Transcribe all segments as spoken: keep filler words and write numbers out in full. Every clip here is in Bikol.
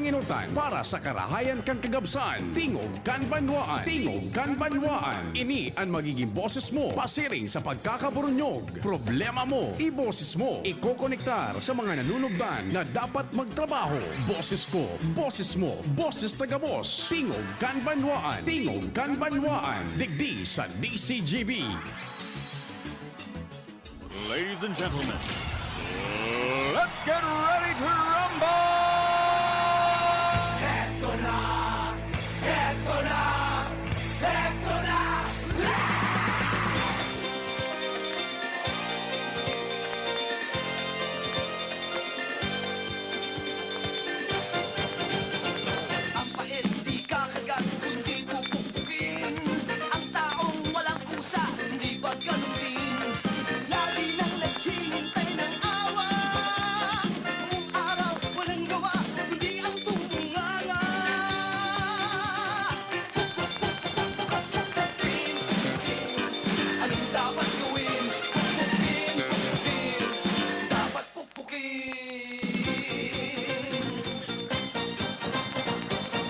Inutan para sa karahayan kan kagabsan. Tingog kan banwaan. Tingog kan banwaan. Ini an magiging boses mo pasiring sa pagkakaburunyog. Problema mo, iboses mo. Ikokonektar sa mga nanunugdan na dapat magtrabaho. Boses ko, boses mo, boses ta gabos. Tingog kan banwaan. Tingog kan banwaan. Digdi sa D C G B. Ladies and gentlemen, let's get ready to rumble! Heto na! Heto na! Heto na! Ang pait di kakagat, kundi pupukpukin. Ang taong walang kusa, hindi ba ganun din? Lagi nang naghihintay ng awa. Buong araw, walang gawa, kundi ang tunganga. Pupukpukin, pupukpukin. Anong dapat gawin? Pupukpukin, pupukpukin. Dapat pukpukin.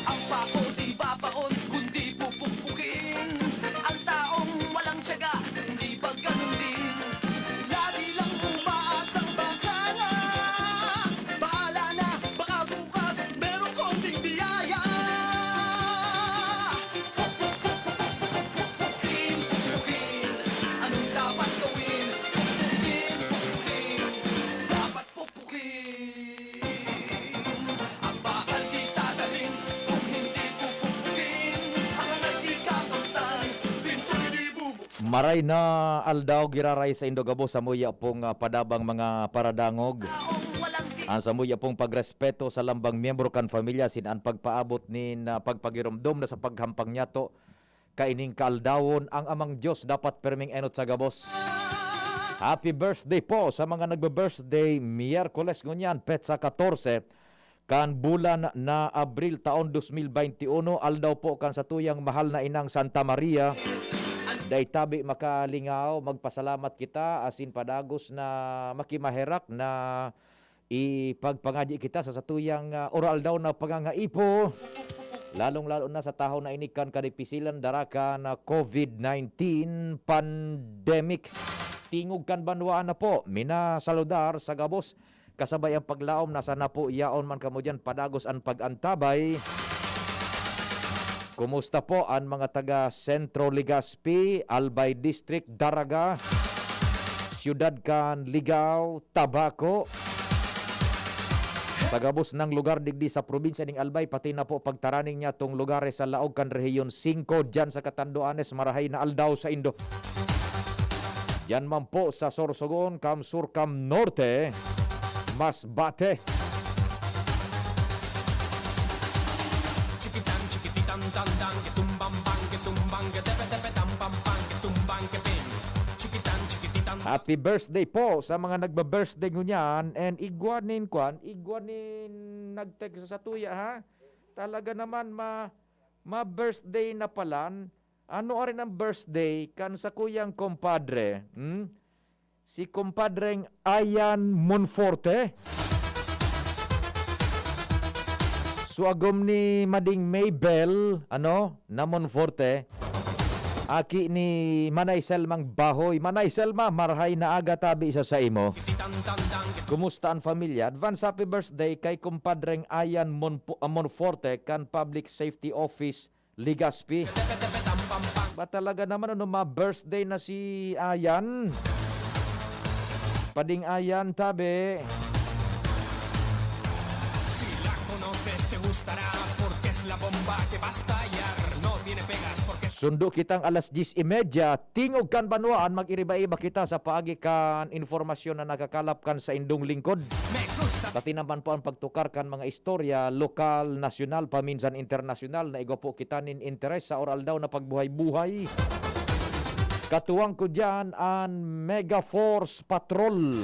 Ang pako di babaon, kundi pupukpukin. Ang taong walang tiyaga, hindi ba ganun din? Lagi lang umaasang baka nga. Bahala na, baka bukas, meron konting biyaya. Pukpukin, pukpukin. Anong dapat gawin? Pukpukin, pukpukin. Dapat pukpukin. Ang bakal di dadalhin kung hindi pupukpukin. Ang anay di kakamtan, pinto'y di bubuksan. Maray na aldaw giraray saindo gabos, samuya pong, ah, padabang mga paradangog. Taong walang di- Ang samuya pong pagrespeto sa lambang miyembro kan pamilya, sin an pagpaabot nin, ah, pagpagiromdom na sa paghampang niyato kaining kaaldawon, ang Amang Diyos dapat perming enot sa gabos. Happy birthday po sa mga nagbe-birthday Miyerkules ngunyan, petsa katorse kan bulan na Abril, taon dos mil baynte uno, aldaw po kan satuyang mahal na inang Santa Maria. Dai tabi makalingaw, magpasalamat kita asin padagos na makimaherak na ipagpangadyi kita sa satuyang, ah, oral-daw na pangangaipo, lalong-lalo na sa tahaw na ini kan kadipisilan dara kan, ah, covid nineteen pandemic. Tingog kan banwaan na po, minasaludar sa gabos, kasabay ang paglaom na sana po yaon man kamo diyan padagos an pag-antabay. Kumusta po an mga taga Centro Legazpi, Albay District, Daraga, Siyudad kan Ligao, Tabaco? Sa gabos nang lugar digdi sa probinsya ning Albay, pati na po pagtaraning niya tong lugares sa laog kan Rehiyon singko, diyan sa Catanduanes, marahay na aldaw saindo. Diyan man po sa Sorsogon, kam Sur, kam Norte, Masbate. Chikitan, chikititan, tan, tan, ke tumbang, bang, ke tumbang, ke tepe, tepe, tam, pam, pam, ke tumbang, ke ping. Chikitan, chikititan. Happy birthday po sa mga nagba-birthday ngunyan, and igwa nin kwan, igwa nin nag-text sa tuya, ha? Talaga naman, ma-, ma-birthday na palan. Ano arin ang birthday kan sakuyang kompadre? Hmm? Si Kompadreng Ayan Monforte. Suagom ni Mading Mabel, ano, na Monforte. Aki ni Manay Selmang Bahoy. Manay Selma, marhay na aga tabi sa saimo. Kumusta ang familia? Advance happy birthday kay Kompadreng Ayan Monpo-, ah, Monforte kan Public Safety Office Legazpi. Ba talaga naman, ano, ma-birthday na si Ayan? Pading Ayan, tabi. Si La Conoces te gustará, porque es la bomba que va a estallar. No tiene pegas, porque Sundo kitang alas dyes y media. Tingog kan banwaan, mag-iriba-iba kita sa paagi kan informasyon na nakakalap kan saindong lingkod. Me gusta. Pati naman po ang pagtukar kan mga istorya, lokal, nasyonal, paminsan internasyonal, na igwa po kita nin interes sa oral daw na pagbuhay-buhay. Katuwang ko diyan an Mega Force Patrol.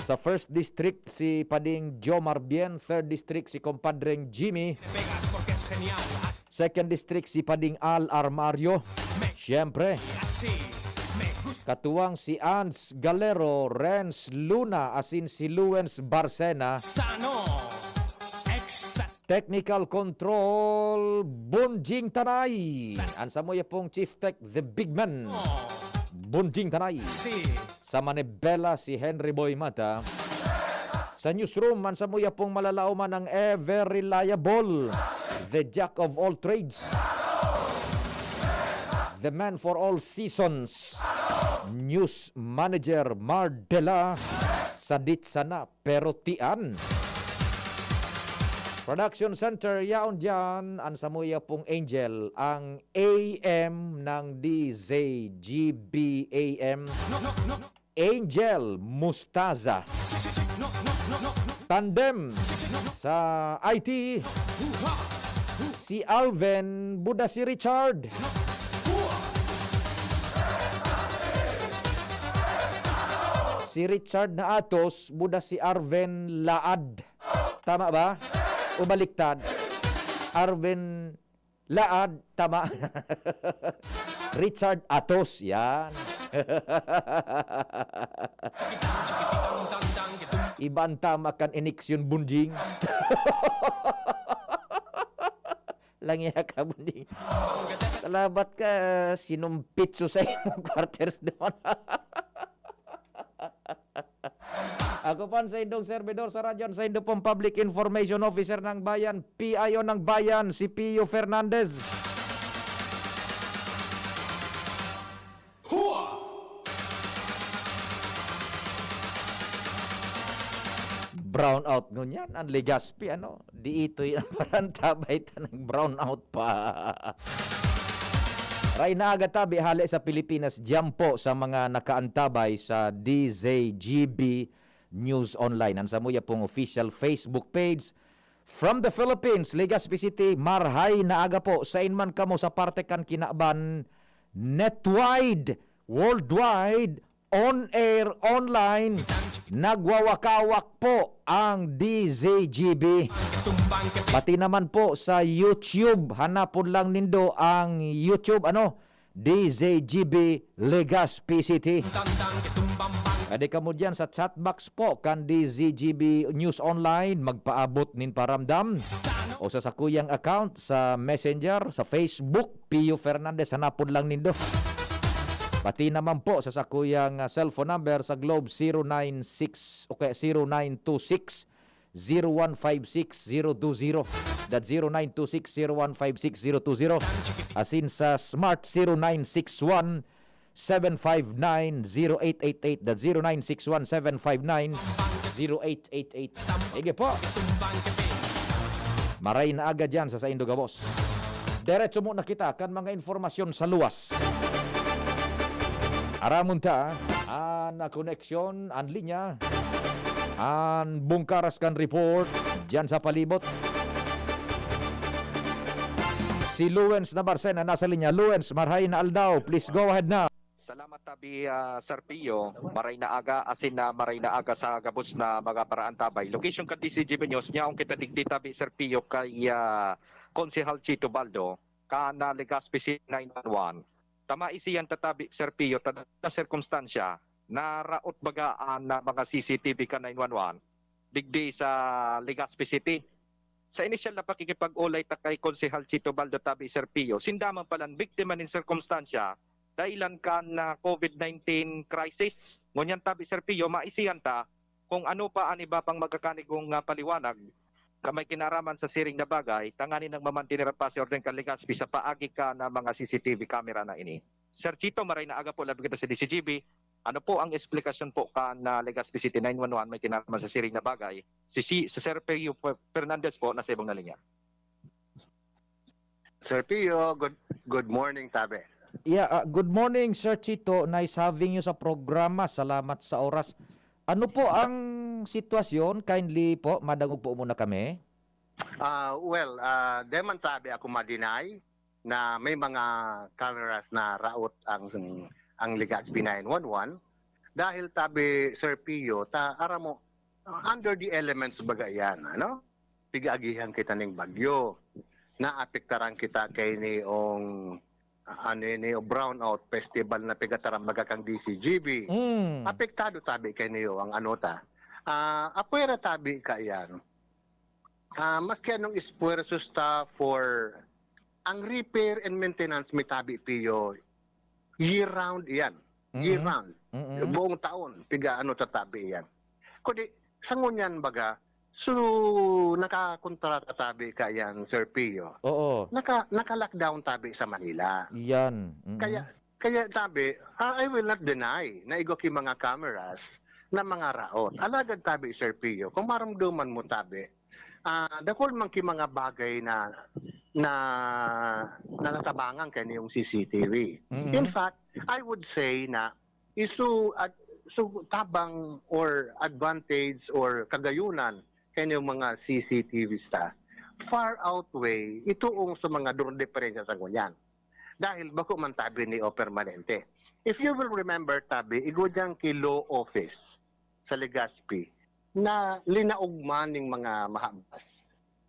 Sa First District, si Pading Jomar Bien. Third District, si Kompadreng Jimmy. Second District, si Pading Al Armario. Siyempre. Katuwang si Ans Galero, Renz Luna, asin si Luens Barcena. Stano! Extas! Technical Control, Bunjing Tanay. Tas- An samuya pong Chief Tech, The Big Man. Oh. Bunjing Tanay. Si Sa Manibela, si Henry Boy Mata. Sa newsroom, an samuya pong malalaoman, ang ever reliable, the jack of all trades, the man for all seasons, news manager Mardela. Sadit sana, pero tian. Production center, yaon diyan, an samuya pong Angel, ang A M ng D Z G B A M. Angel Mustaza. Tandem sa I T, si Alvin buda si Richard. Si Richard na Atos buda si Arven Laad. Tama ba? O baliktad? Arven Laad, tama. Richard Atos, yan. Iba an tama kan iniksyon, Bunjing. Langiya ka, Bunjing. Salamat ka, sinumpit sa imong quarters doon. Ako po an saindong servidor sa radyo, an saindo pong Public Information Officer ng Bayan, P I O ng Bayan, si Pio Fernandez. Brown out ngunyan an Legazpi, ano? Di ito yan, parang tabay ta ng brown out pa. Maray na aga tabi hale sa Pilipinas, diyan po sa mga nakaantabay sa D Z G B News Online. An samuya pong official Facebook page from the Philippines, Legazpi City, maray na aga po. Sain man kamo sa parte kan kinaban, netwide, worldwide, on air, online, nagwawakawak po ang D Z G B. Pati naman po sa YouTube, hanapon lang nindo ang YouTube, ano, D Z G B Legazpi City. Pwede kamo diyan sa chat box po kan D Z G B News Online, magpaabot nin paramdam o sa sakuyang account sa Messenger, sa Facebook, Pio Fernandez, hanapon lang nindo. Pati naman po sa sakuyang, ah, cellphone number sa Globe, zero nine six, o kaya zero nine two six, zero one five six, zero two zero. That zero nine two six, zero one five six, zero two zero. Asin sa Smart, zero nine six one, seven five nine, zero eight eight eight. That zero nine six one, seven five nine, zero eight eight eight. Sige po. Maray na aga diyan sa saindo gabos. Diretso muna kita kan mga informasyon sa luwas. Aramon ta, an koneksyon, an linya, an bungkaras kan report, diyan sa palibot. Si Luens na Barcena nasa linya. Luens, maray na aldaw. Please go ahead na. Salamat tabi, ah, Sir Pio. Maray na aga, asin na maray na aga sa gabos na mga paraantabay. Location kan D Z G B News, nyaong kita digdi tabi, Sir Pio, kay, ah, Konsehal Chito Baldo, kan, ah, Legazpi City nine one one. Tama isiyan tatabi, Sir Pio, ta na sirkunstansya, naraot baga an, ah, mga C C T V kan nine one one digdi sa Legazpi City. Sa inisyal na pakikipag-olay ta kay Konsehal Chito Baldo tabi, Sir Pio, sinda man palan biktima nin sirkumstansya dahilan kan, ah, COVID nineteen crisis. Ngunyan tabi, Sir Pio, maisihan ta kung ano pa an iba pang magkakanigong, ah, paliwanag ka may kinaraman sa siring na bagay, tanganing mamantener an pasi orden kan Legazpi sa paagi kan, ah, mga C C T V camera na ini. Sir Chito, maray na aga po, labi kita sa D Z G B. Ano po ang eksplikasyon po kan, ah, Legazpi City nine one one may kinaraman sa siring na bagay? Si, si, si Sir Pio Fe-, Fernandez po, nasa ibang na linya. Sir Pio, good, good morning, tabi. Yeah, ah, good morning, Sir Chito. Nice having you sa programa. Salamat sa oras. Ano po ang sitwasyon? Kindly po, madangog po muna kami. Ah, well, ah, di man tabi ako ma-deny na may mga cameras na raot ang, ang Legazpi nine one one. Dahil tabi, Sir Pio, ta, aram mo, ah, under the elements baga yan, ano? Pig-agihan kita ning bagyo. Naapektaran kita kay niong, ano ini, brownout festival na pigatarambaga kan D C G B. Mm. Apektado tabi kaiyan ang ano ta. Ah, apwera tabi kaiyan. Ah, maski anong esfuerzos ta for ang repair and maintenance mi tabi, Pio, year round iyan. Year Mm. round. Mm. Buong taon, piga ano ta tabi iyan. Kundi, sa ngunyan baga, so, nakakontrata tabi kaiyan, Sir Pio. Oo. Naka, naka-lockdown tabi sa Manila. Yan. Mm. Kaya, kaya tabi, ah, I will not deny na igwa ki mga cameras na mga raot. Alagad tabi, Sir Pio, kung maramdaman mo tabi, ah, dakul man ki mga bagay na, na natatabangan kaiyan yung C C T V. Mm. In fact, I would say na isu at su tabang or advantage or kagayunan kaiyan yung mga C C T Vs ta far outweigh itoong sa mga durong diferensya sa ngunyan. Dahil bako man tabi ni o permanente. If you will remember, tabi, igwa diyan ki law office sa Legazpi na linaog man ning mga mahabas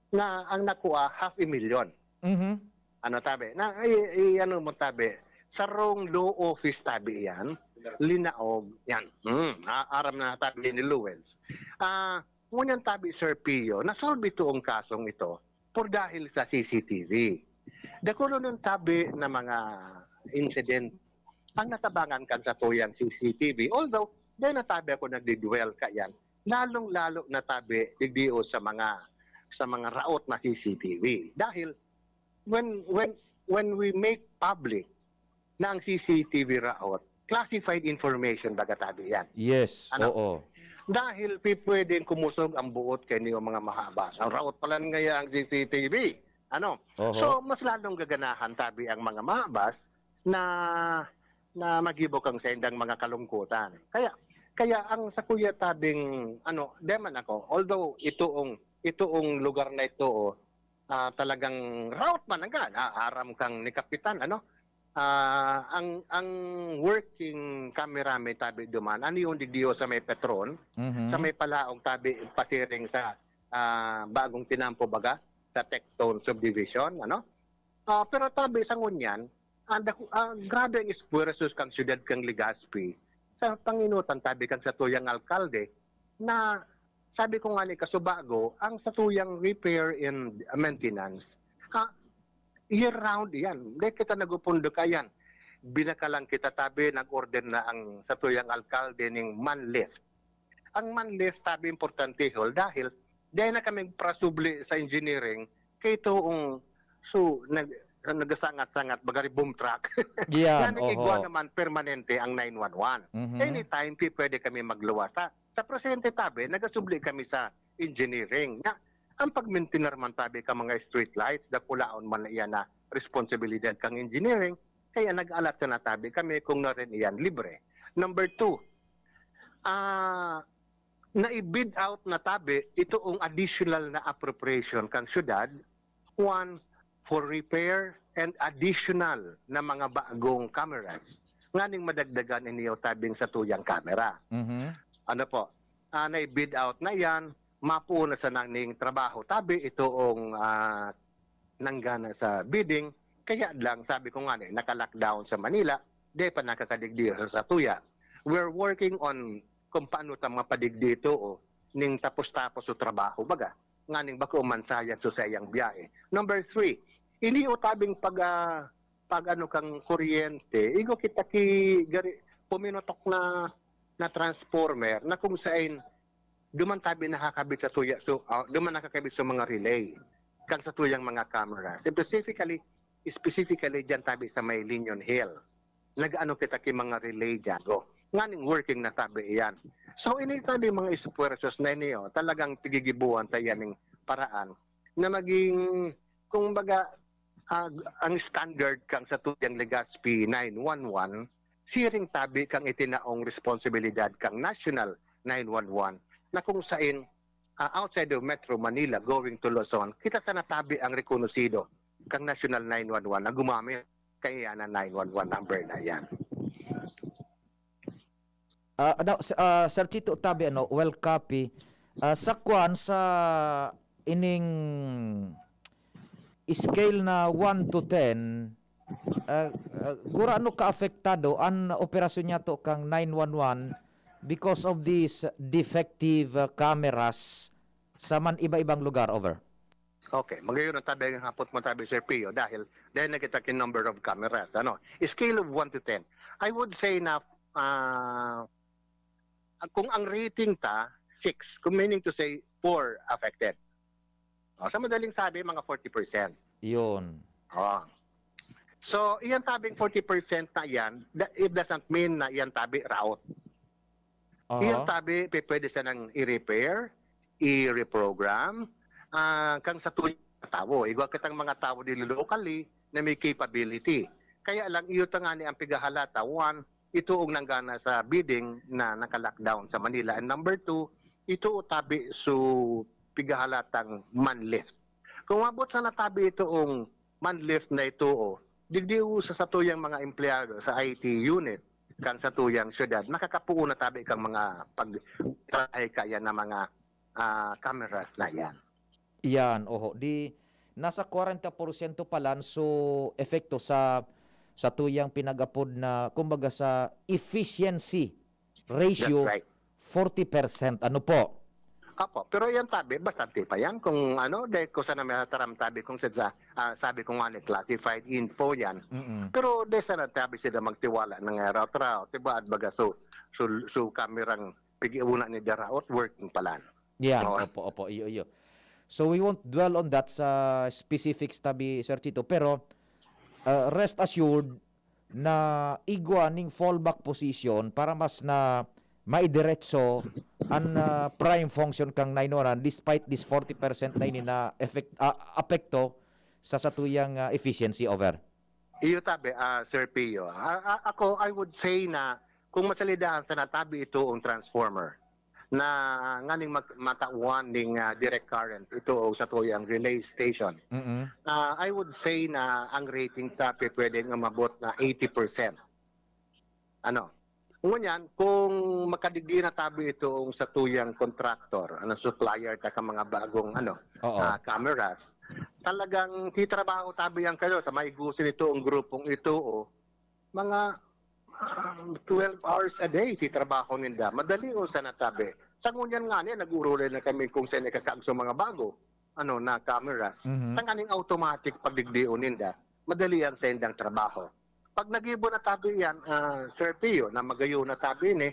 na ang nakua half a million. Mhm. Ano tabi? Na i, i ano mo tabi? Sarong law office tabi yan. Linaog yan. Hmm, a- aram na tabi ni Luwens. Ah, ngunyan tabi, Sir Pio, nasolve ito ang kasong ito por dahil sa C C T V. Dakulo ng tabi na mga incident ang natabangan kan sa tuyang C C T V. Although, dahil natabi ako nagdidwell kaiyan, lalong-lalo natabi digdi o sa mga sa mga raot na C C T V. Dahil when when when we make public na ang C C T V raot, classified information baga tabi yan. Yes. Ano? Oo. Dahil pi- pwedeng kumusog ang buot kaiyan yung mga mahabas. Ang raot pala ngaya ang C C T V. Ano? Oho. So, mas lalong gaganahan tabi ang mga mahabas na na magibo kang saindang mga kalungkutan. Kaya kaya ang sa kuya tabing ano, deman ako, although itoong itoong lugar na ito, ah, talagang raot man ang gan, ah, aram kang ni kapitan, ano? Ah, ang ang working camera may tabi duman, ano yung digdiyo sa may Petron, Mhm. sa may palaong tabi pasiring sa ah, bagong tinampo baga sa Tectone Subdivision, ano? Ah, pero tabi sa ngunyan, ang daku- ah, grabe ang esfuerzos kang siyudad kang Legazpi sa panginutan tabi kang satuyang alkalde na sabi ko nga ni kasubago, ang satuyang repair and maintenance, ah, year round yan. Dahil kita nagupundok ayan. Binakalan kita tabi, nag-order na ang satuyang alkalde ning man lift. Ang man lift tabi importante hol dahil dahil na kaming prasubli sa engineering kay toong so nag nagasangat-sangat bagari boom truck. Yan, Yan igwa oho. Naman permanente ang nine one one. Mhm. Anytime pi pwede kami magluwas. Sa, sa presente tabi nagasubli kami sa engineering. Na ang pagmintinar man tabi ka mga street lights, dakulaon man na iyan na responsibilidad kang engineering, kaya nag-alat sa natabi kami kung na rin iyan libre. Number two, ah, na-bid out na tabi itoong additional na appropriation kang syudad, one for repair and additional na mga bagong cameras. Nganing madagdagan iniyo tabing sa tuyang camera. Mhm. Ano po, ah, na-bid out na yan, mapuo na sa nangning trabaho. Tabi itoong ah, nanggana sa bidding, kaya lang sabi ko nga eh, naka-lockdown sa Manila, di pa nakakadigdi sa satuya. We're working on kung paano ta mapadigdi ito o ning tapos-tapos o trabaho baga nganing bako man sayang sa sayang biyahe. Number three, ini utabing pag ah, pag ano kang kuryente, igo kita ki gari puminutok na na transformer na kung saan duman tabi nakakabit sa tuya so ah, duman nakakabit sa mga relay kang sa tuyang mga camera, specifically specifically diyan tabi sa may Linion Hill. Nag-ano kita ki mga relay diyan go nganing working na tabi iyan. So ini tabi mga esfuerzos na ini oh, talagang pigigibuhan ta yan ng paraan na maging kung baga ah, ang standard kang sa tuyang Legazpi nine one one siring tabi kang itinaong responsibilidad kang National nine one one na kung sain ah, outside of Metro Manila going to Luzon, kita sana tabi ang rekonosido kang National nine one one na gumamit kaya na nine one one number na yan. Ah, ano, s- ah, Sir Tito Tabi, ano, well copy. Ah, sa kwan, sa ining scale na one to ten, Ah, ah, gurano kaapektado an operasyon niyato kan nine one one because of these defective, ah, cameras sa man iba-ibang lugar? Over. Okay, magayon ang tabi ang hapot mo, tabi, Sir Pio, dahil, dahil nakita kin number of cameras, ano, scale of one to ten. I would say na, ah, kung ang rating ta, six, kung meaning to say, four affected. O, sa madaling sabi, mga forty percent. Yun. O. So, iyan tabing forty percent na iyan, da-, it doesn't mean na iyan tabi raot. Aha. Iyan tabi, pe-, pwede sanang i-repair, i-reprogram, ah, kan satuyang tawo. Igwa kitang mga tawo dili locally na may capability. Kaya lang, iyo ta ngani ang pigahalata. One, ito ang nanggana sa bidding na naka-lockdown sa Manila. And number two, ito tabi su pigahalatang man lift. Kung abot sana tabi ito ang man lift na ito, o, digdi o sa satuyang mga empleyado sa I T unit, kan satuyang syudad, makakapuo na tabi kang mga pag-, kaya na mga, ah, cameras na yan. Yan, oho. Di, nasa kwarenta porsyento pa lang, so, epekto sa, sa tuyang pinag-apod na, kumbaga, sa efficiency ratio, That's right. forty percent. Ano po? Apo, pero yan tabi, bastante pa yan. Kung ano, dahil ko sana may taram tabi kung sa, ah, sabi ko nga ni, classified info yan. Mm-mm. Pero di sana tabi sila magtiwala ng araw-araw, diba? At baga, so, so, so, kamerang pag-iuna ni Daraot, working pa lang. Yan, Oo. opo, opo, iyo, iyo. So we won't dwell on that sa specifics tabi, Sir Chito, pero, uh, rest assured na igwa ning fallback position para mas na maidiretso an, uh, prime function kang nine one one despite this forty percent na ini na effect, ah, apekto sa satuyang, ah, efficiency. Over. Iyo tabi, ah, Sir Pio. Ah, ah, ako, I would say na kung masalidahan sana tabi ito ang transformer na nganing mag-, matawan ning, ah, direct current, ito o satuyang relay station. Mm-mm. Ah, I would say na ang rating tabi pwedeng umabot na eighty percent. Ano? Ngunyan, kung makadigdi na tabi ito ang satuyang contractor, ano, supplier ta ka mga bagong, ano, Oo. ah, cameras, talagang titrabaho tabi yan kayo. Sa maigusin ito ang grupong ito, o, mga, ah, twelve hours a day titrabaho ninda. Madali o sana tabi. Sa ngunyan nga niya, nag-urulay na kami kung saan ikakagso mga bago, ano, na cameras. Mhm. Tanganing automatic pagdigdion ninda. Madali ang sendang trabaho. Pag nagibo na tabi yan, ah, Sir Pio, na magayo na tabi ni,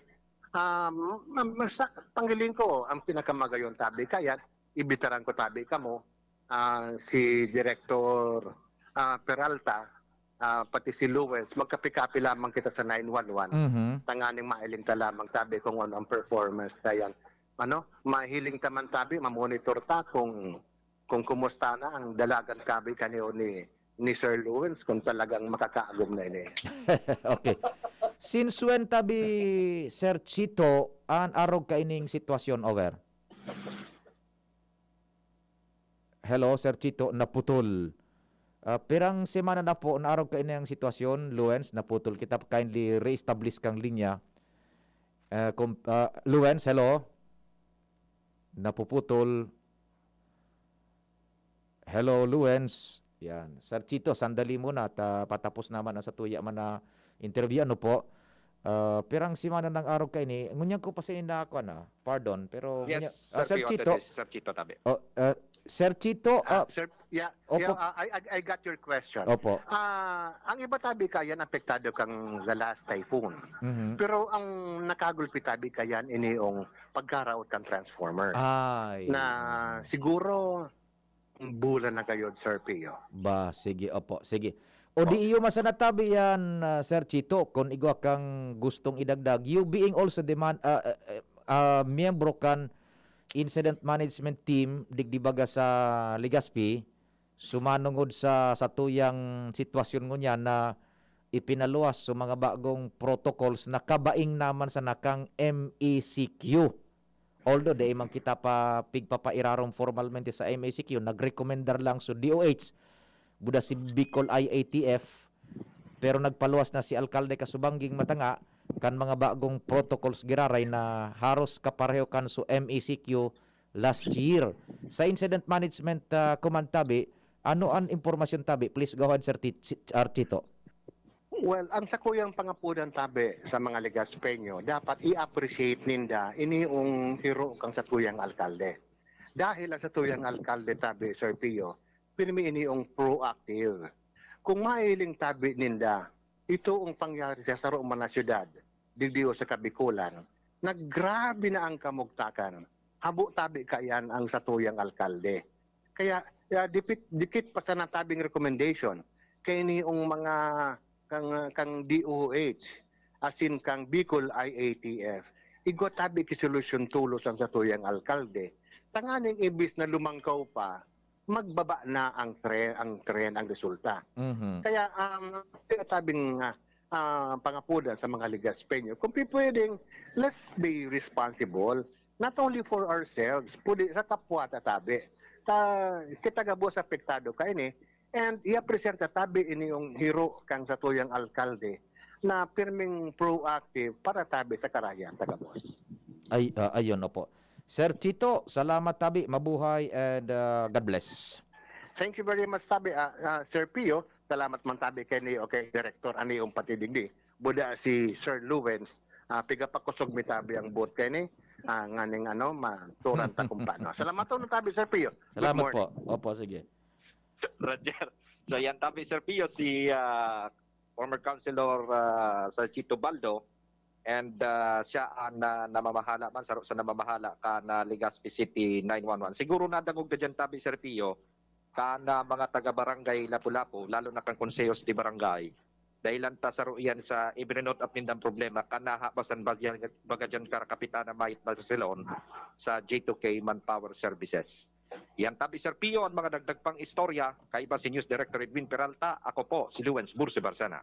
um, ma-, masa-, panghiling ko, ang pinakamagayon tabi kaya, ibitaran ko tabi kamo, ah, si Director, ah, Peralta, ah, pati si Lewis, magkapi-kapi lamang kita sa nine one one. Mhm. Tanganing mailing ta lamang tabi kung ano ang performance na yan. Ano, mahiling ta man tabi, mamonitor ta kung, kung kumusta na ang dalagan kabi kaniyo ni, ni Sir Lewis, kung talagang makakaagom na ini. Okay. Since when tabi, Sir Chito, an arog kaining sitwasyon? Over. Hello, Sir Chito, naputol. Ah, pirang semana na po na arog kaini ang sitwasyon, Luens, naputol kita. Kindly re-establish kang linya. Ah, kung, ah, Luens, hello? Napuputol. Hello, Luens. Yan. Sir Chito, sandali muna at, ah, patapos naman ang satuya man na interview. Ano po? Ah, pirang semana nang arog kaini. Ngunyan ko pa sini na ako, ano, pardon, pero Yes, ngunyan, ah, Sir Sir Pio, Chito. Sir Chito tabi. Oh, ah, Sir Chito, Ah, ah, Sir, yeah, Opo. yeah, ah, I, I, I got your question. Opo. Ah, ang iba tabi kayan apektado kang the last typhoon. Mhm. Pero ang nakagulpi tabi kayan ini yung pagkaraot kang transformer. Ay. Na siguro bulan na gayod, Sir Pio. Ba, sige, opo, sige. O di Oh. iyo masanatabi yan, ah, Sir Chito, kung igwa kang gustong idagdag. You being also the man, ah, ah, ah, miyembro kan incident management team, digdi baga sa Legazpi, sumanungod sa satuyang sitwasyon ngunyan na ipinaluwas sa mga bagong protocols na kabaing naman sana kang M E C Q. Although dai man kita pa pigpapairarom formalmente sa M E C Q, nagrekomendar lang sa D O H, buda si Bicol I A T F, pero nagpaluwas na si Alkalde Kasubangging Matanga kan mga bagong protocols giraray na haros kapareho kan sa M E C Q last year. Sa Incident Management, ah, Command tabi, Ano an impormasyon tabi? Please go ahead, Sir Ti-, si-, Sir Chito. Well, ang sakuyang pangapodan tabi sa mga Legaspeño, dapat i-appreciate ninda ini yung hiro kang satuyang alkalde. Dahil ang satuyang alkalde tabi, Sir Pio, pirmi ini yung proactive. Kung mailing tabi ninda, ito ang pangyari sa saro man na syudad, digdi o sa Kabikulan, na grabe na ang kamugtakan. Habo tabi kaiyan ang satuyang alkalde. Kaya, ah, dipit, dikit pa sana tabing recommendation kay niong mga kang, kang D O H, asin kang Bicol I A T F. Igwa tabi ki solusyon tulos ang satuyang alkalde. Tanganing imbis na lumangkaw pa, magbaba na ang tre-, ang trend, ang resulta. Mhm. Kaya ang tabing, ah, ah, pangapodan sa mga Legaspeño, kung pi-, pwedeng, let's be responsible, not only for ourselves, pwede sa kapwa ta tabi. Ta, kita gabos apektado kaini, and i-appreciate ta tabi ini yung hiro kang satuyang alkalde na pirming proactive para tabi sa karahayan ta gabos. Ay, ah, ayun, opo. Sir Chito, salamat tabi, mabuhay, and, ah, God bless. Thank you very much tabi, ah, ah, Sir Pio. Salamat man tabi kay ni, okay, Director Ani Umpati digdi. Buda si Sir Lawrence, ah, piga pa kusog mi tabi ang boot kay ni, ah, nganing ano, maturan ta kung paano. Salamat tabi, Sir Pio. Good Salamat morning. po. Opo, sige. Roger. So, yan tabi, Sir Pio, si, ah, former Councilor, ah, Sir Chito Baldo, and, ah, siya ang na-, namamahala man, saro sa namamahala kan, ah, Legazpi City nine one one. Siguro nadangog na dyan tabi, Sir Pio, kan, ah, mga taga-barangay Lapu-Lapu, lalo na kan konsehos de barangay. Dahilan ta saro iyan sa ibinunot up nindang problema, kan nahabasan bagya-, baga dyan kara Kapitana Mayet Barcelon sa J two K Manpower Services. Yan tabi, Sir Pio, ang mga dagdag pang istorya. Kaiba si News Director Edwin Peralta, ako po si Lawrence Bursi Barcena.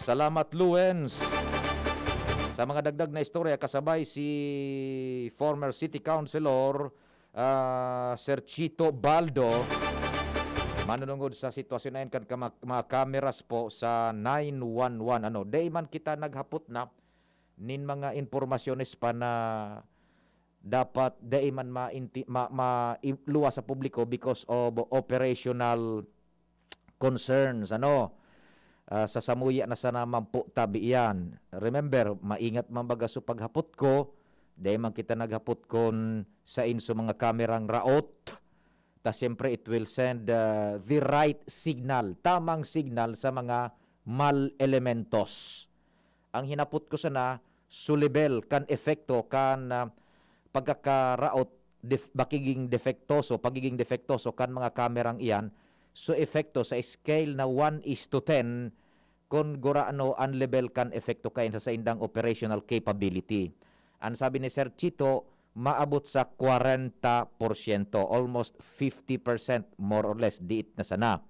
Salamat, Lawrence. Sa mga dagdag na istorya, kasabay si former city councilor, ah, Sir Chito Baldo, manunungod sa sitwasyon na yan kan kama-, mga cameras po sa nine one one. Ano, dai man kita naghapot na nin mga impormasyones pa na dapat dai man mainti-, ma-, ma-, i-, luwas sa publiko because of operational concerns, ano. Ah, sa samuya na sana man po tabi iyan. Remember, maingat man baga so paghapot ko, dai man kita naghapot kun saen so mga kamerang raot. Ta siyempre, it will send, ah, the right signal, tamang signal sa mga mal elementos. Ang hinapot ko sana, so lebel kan epekto kan, ah, pagkakaraot, def-, pagiging depektoso, pagiging depektoso kan mga kamerang iyan, so epekto sa scale na one is to ten, kun gurano an lebel kan epekto kayan sa saindang operational capability. An sabi ni Sir Chito, maabot sa kwarenta porsyento, almost fifty percent, more or less, diit na sana.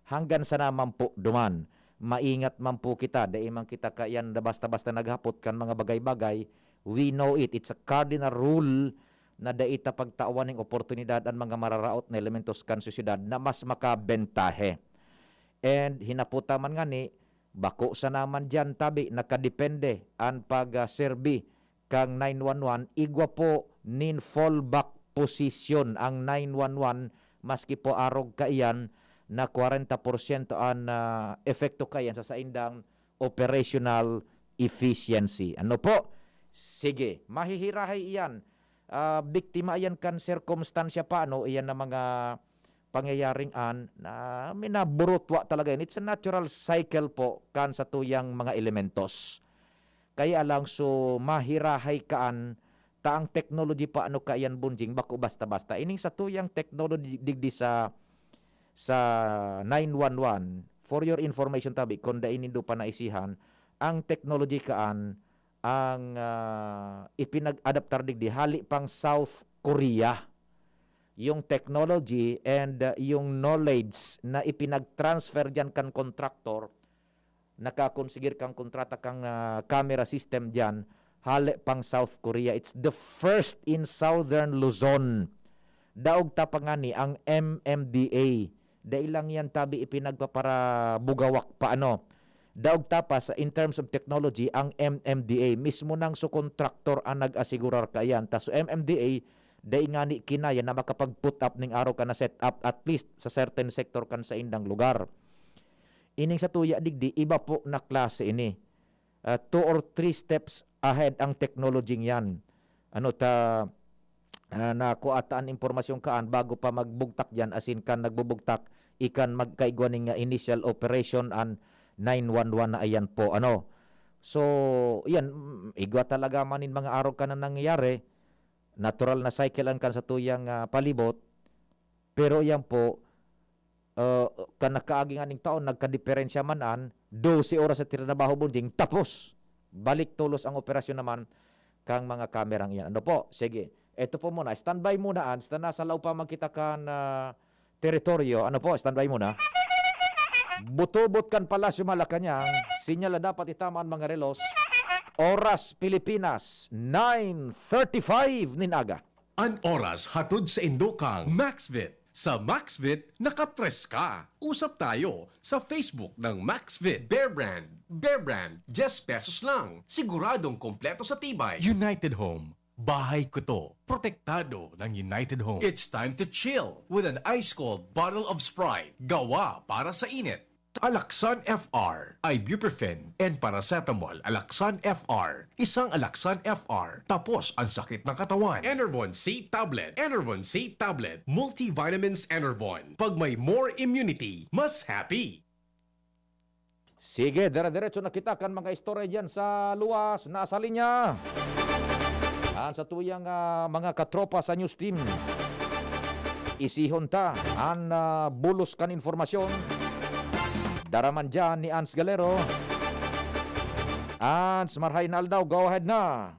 Hanggan sana man po duman. Maingat man po kita, dai man kita kaiyan na basta-basta naghapot kan mga bagay-bagay. We know it. It's a cardinal rule na dai ta pagtawan ning oportunidad an mga mararaot na elementos kan sosyedad na mas makabentahe. And hinapot ta man ngani, bako sana man diyan tabi nakadepende an pag, ah, serbi kan nine one one, igwa po nin fallback position ang nine one one, maski po arog kaiyan na kwarenta porsyento an, ah, epekto kaiyan sa saindang operational efficiency. Ano po? Sige, mahihirahay iyan. Ah, biktima iyan kan sirkumstansya pa, ano, iyan na mga pangyayaring an, na minaburutwa talaga yan. It's a natural cycle po kan satuyang mga elementos. Kaya lang, so, mahirahay kaan ta ang technology pa, ano, kaiyan, Bonjing, bako basta-basta. Ining satuyang technology digdi sa, sa nine one one, for your information tabi, kung dai nindo pa naisihan, ang technology kaan, ang, ah, ipinag-adaptar digdi hali pang South Korea. Yung technology and, ah, yung knowledge na ipinag-transfer diyan kan contractor, nakakonsigir kang kontrata kang, ah, camera system diyan, hali pang South Korea. It's the first in Southern Luzon. Daog ta pa ngani ang M M D A. Dai lang yan tabi ipinagpaparabugawak pa, ano. Daog ta pa sa, in terms of technology, ang M M D A. Mismo nang so contractor ang nag-asigurar kaiyan. Ta so M M D A, dai ngani kinaya na makapag-put up ning arog kan na set up, at least sa certain sector kan saindang lugar. Ining sa tuya digdi, iba po na klase ini. Ah, two or three steps ahead ang technology yan. Ano ta, ah, nakuha ta an impormasyon kaan bago pa magbugtak yan, as in kan nagbubugtak, ikan magkaigwa ning, ah, initial operation an nine one one na ayan po. Ano? So, yan, mm, igwa talaga man nin mga arog kan na nangyayari. Natural na cycle an kan sa tuyang, ah, palibot. Pero yan po, ah, kan nakaagi nga ning taon, nagkadiperensya man an, dose oras sa tinabaho bonding, tapos balik tolos ang operasyon naman kang mga kamerang iyan. Ano po? Sige. Ito po muna. Standby muna, Ans, na nasa laog pa man kita kan, ah, teritoryo. Ano po? Standby muna. Butobot kan Palasyo Malacañang, sinyal na dapat itama an mga relos. Oras Pilipinas, nine thirty-five nin aga. An oras hatod sa indo kang Maxvit. Sa Maxvit, nakatres ka. Usap tayo sa Facebook ng Maxvit. Bear Brand. Bear Brand, diyes pesos lang. Siguradong kompleto sa tibay. United Home. Bahay ko to. Protektado ng United Home. It's time to chill with an ice-cold bottle of Sprite. Gawa para sa init. Alaxan F R, ibuprofen, and paracetamol. Alaxan F R. Isang Alaxan F R. Tapos ang sakit ng katawan. Enervon C Tablet. Enervon C Tablet. Multivitamins Enervon. Pag may more immunity, mas happy. Sige, dire-diretso na kita kan mga istorya diyan sa luwas. Nasa linya an sa tuyang, ah, mga katropa sa news team. Isihon ta an, ah, bulos kan informasyon. Daraman diyan ni Ans Galero. Ans, marhay na aldaw, go ahead na.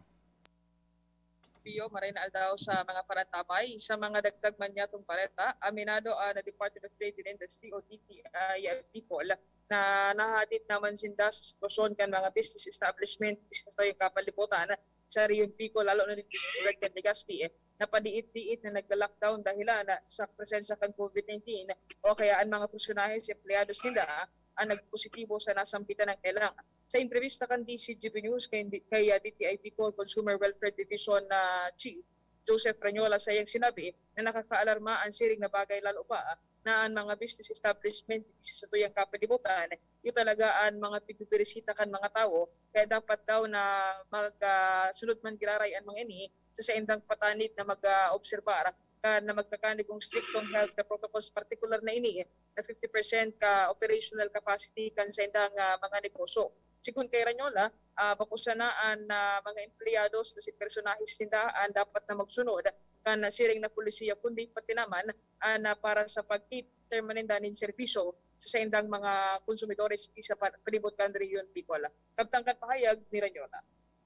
Pio, maray na aldaw sa mga parantabay. Sa mga dagdag man niyatong bareta, aminado an Department of Trade and Industry o D T I Bicol na nahadit naman sinda sa sitwasyon kan mga business establishment sa tuyang kapalibutan sa Rehiyon Bicol, lalo na dito sa syudad kan Legazpi, eh, na padiit-diit na nagla-lockdown dahilan na sa presensya kan COVID nineteen o kaya an mga personahe sa empleyados ninda ang nagpositibo sa nasambitan na kailang. Sa entrevista kan D C G B News kay, kay, ah, D T I Bicol Consumer Welfare Division na Chief Joseph Rañola, sayang sinabi na nakakaalarma an siring na bagay, lalo pa na an mga business establishment sa tuyang kapalibutan, iyo talaga an mga pigbibirisita kan mga tawo, kaya dapat daw na mag, ah, sunod man giraray an mga ini sa saindang patanid na mag, ah, obserbar kan na magkakanigong striktong health na protocols, partikular na ini na fifty percent ka operational capacity kan saindang, ah, mga negosyo. Sigon kay Rañola, ah, bako sana an, ah, mga empleyados na si personahes ninda an dapat na magsunod kan siring na polisiya, kundi pati naman an, ah, para sa pag-cater man ninda nin serbisyo sa saindang mga konsumidores sa pa-, palibot kan Rehiyon Bicol. Kabtang kan pahayag ni Rañola.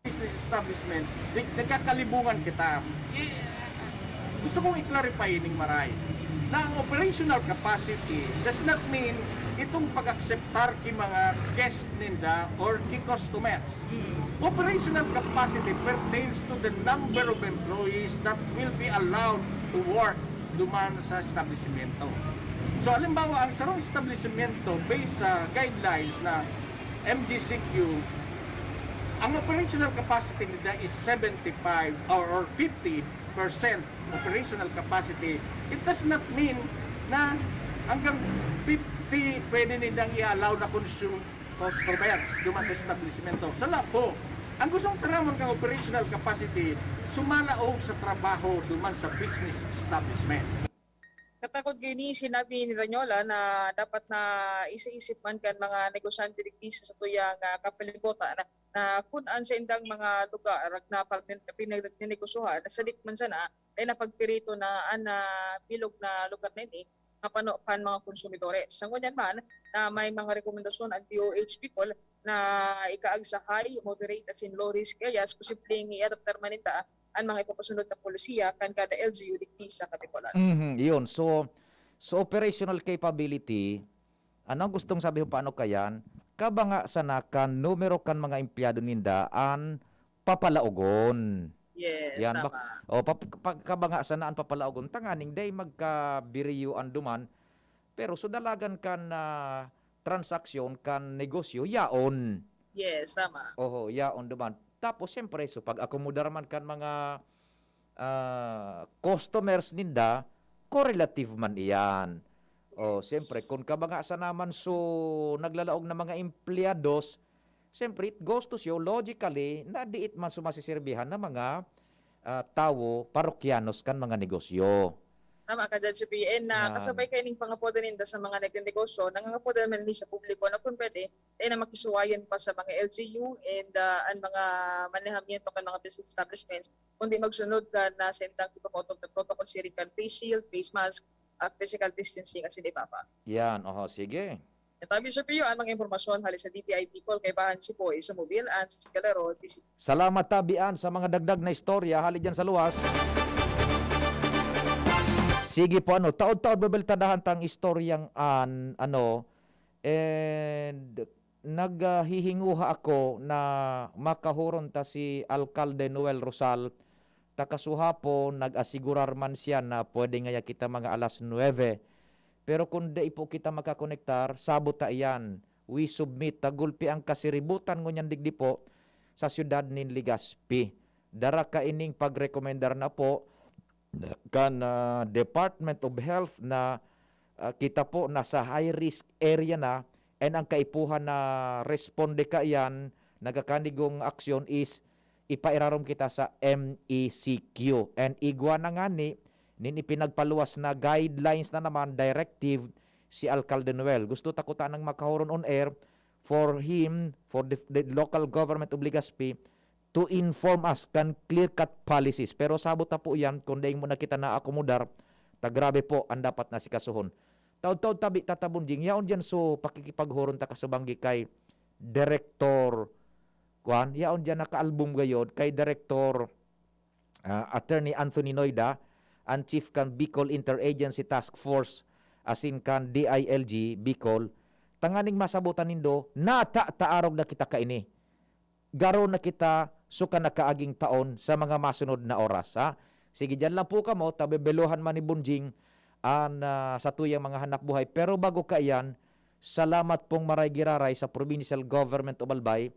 Business establishments, di, nagkakalibungan kita. I-, gusto kong i-clarify ning maray na ang operational capacity does not mean itong pag-akseptar ki mga guest ninda or ki customers. Mm. Operational capacity pertains to the number of employees that will be allowed to work duman sa establishmento. So, halimbawa, ang sarong establishmento, based sa guidelines na M G C Q, ang operational capacity nila is seventy-five or, or fifty percent operational capacity. It does not mean na hanggang fifty pwede nilang i-allow na consume customers duman sa establishmento. Sala po, ang gustong taramon kang operational capacity, sumalaog sa trabaho duman sa business establishment. Katakod kaini, sinabi ni Rañola na dapat na isa-isip man kan mga negosyante digdi sa satuyang, ah, kapalibutan na, na kun an saindang mga lugar na pag-, pinagnegosyohan, sadik man sana, dai na pagpirito na an, ah, bilog na lugar na ini mapano kan mga konsumidores. Sa ngunyan man, na may mga rekomendasyon ang D O H Bicol na ikaag sa high, moderate asin low risk areas, posibleng i-adaptar man ninda an mga ipapasunod na polisiya kan kada L G U digdi sa Katipunan. Mhm, yun. So, so operational capability, ano ang gustong sabihin paano kayan? Kabanga sana kan numero kan mga empleyado ninda an papalaogon. Yes, yan, tama. Bak-, o, pap-, pag-, kabanga sana an papalaogon, tanganing dai magkabiriyo an duman, pero so dalagan kan, ah, transaksyon, kan negosyo, yaon. Yes, tama. Oho, yaon duman. Tapos, siyempre, so pag-akomodar man kan mga, ah, customers ninda, correlative man iyan. O, siyempre, kun kabaga sa naman so naglalaog na mga empleyados, siyempre, it goes to show, logically, na diit man so masisirbihan na mga, ah, tawo, parokyanos kan mga negosyo. Tama ka dyan, Sir P N, na Yan. kasabay kayo ning pangapodan ninda sa mga nagnenegosyo, nangangapodan man ni sa publiko na kung pwede, eh, na makisuwayan pa sa mga L G U and, ah, ang mga manehamiento kan mga business establishments, kundi magsunod ka na sa indang ipapautok na protocol, siring kan face shield, face mask, at physical distancing, asin iba pa. Yan, oho, sige. Tabi sa piyo ang mga impormasyon hali sa D T I Bicol, kaibahan si Boy sa Mobil and si Galero, D C. Salamat, Tabi Ann, sa mga dagdag na istorya hali dyan sa luwas. Sige po, ano, taod-taod babeltadahan tang istoryang an, ano, and naghihinguha ako na makahuron ta si Alkalde Noel Rosal, ta kasuhapon nag-asigurar man siya na pwede ngaya kita mga alas nuebe. Pero kun dai po kita makakonektar, sabot ta iyan. We submit ta gulpi ang kasiributan ngunyan digdi po sa siyudad nin Legazpi. Dara kaining pagrekomendar na po kan, ah, Department of Health na, ah, kita po nasa high risk area na, and ang kaipuhan na responde kaiyan, nagakanigong aksyon is ipairarom kita sa M E C Q. And igwa na ngani nin ipinagpaluwas na guidelines na naman, directive, si Alkalde Noel. Gusto ta kuta nang makahuron on air for him, for the, the local government of Legazpi, to inform us kan clear-cut policies. Pero sabot ta po iyan, kung daing mo na kita naakomodar, ta grabe po ang dapat na sikasuhon. Taod-taod tabi, Tata Bonjing, yaon diyan so pakikipaghuron ta kasubanggi kay Direktor, kuan, yaon diyan naka-album gayod kay Direktor, ah, Attorney Anthony Noida, ang chief kan Bicol Interagency Task Force, asin kan D I L G Bicol, tanganing masabotan nindo, nata ta arog na kita kaini. Garo na kita suka na kaaging taon sa mga masunod na oras, ha? Sige, diyan lang po kamo, tabebelohan man ni Bonjing an, ah, satuyang mga hanap buhay. Pero bago kaiyan, salamat pong maray giraray sa Provincial Government of Albay,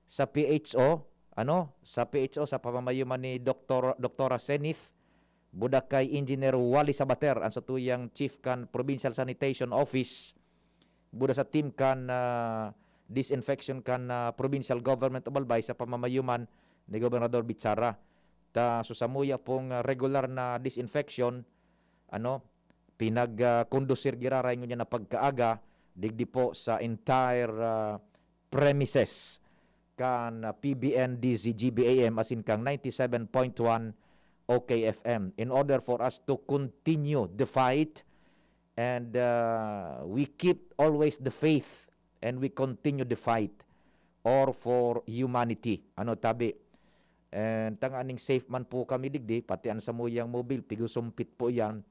sa P H O, ano, sa P H O, sa pamamayuman ni Doktor, Doktora Senith, buda kay Engineer Wally Sabater, ang satuyang chief kan Provincial Sanitation Office, buda sa team kan, ah, disinfection kan, ah, Provincial Government of Albay sa pamamayuman ni Gobernador Bichara. Ta, so, samuya pong, ah, regular na disinfection, ano, pinag, ah, kondusir giraray ngunyan na pagkaaga digdi po sa entire, ah, premises kan, ah, P B N D Z G B A M asin kan ninety-seven point one O K F M in order for us to continue the fight and, ah, we keep always the faith and we continue the fight or for humanity. Ano tabi? And tanganing safe man po kami digdi, pati ang samuyang mobil, pigusumpit po iyan.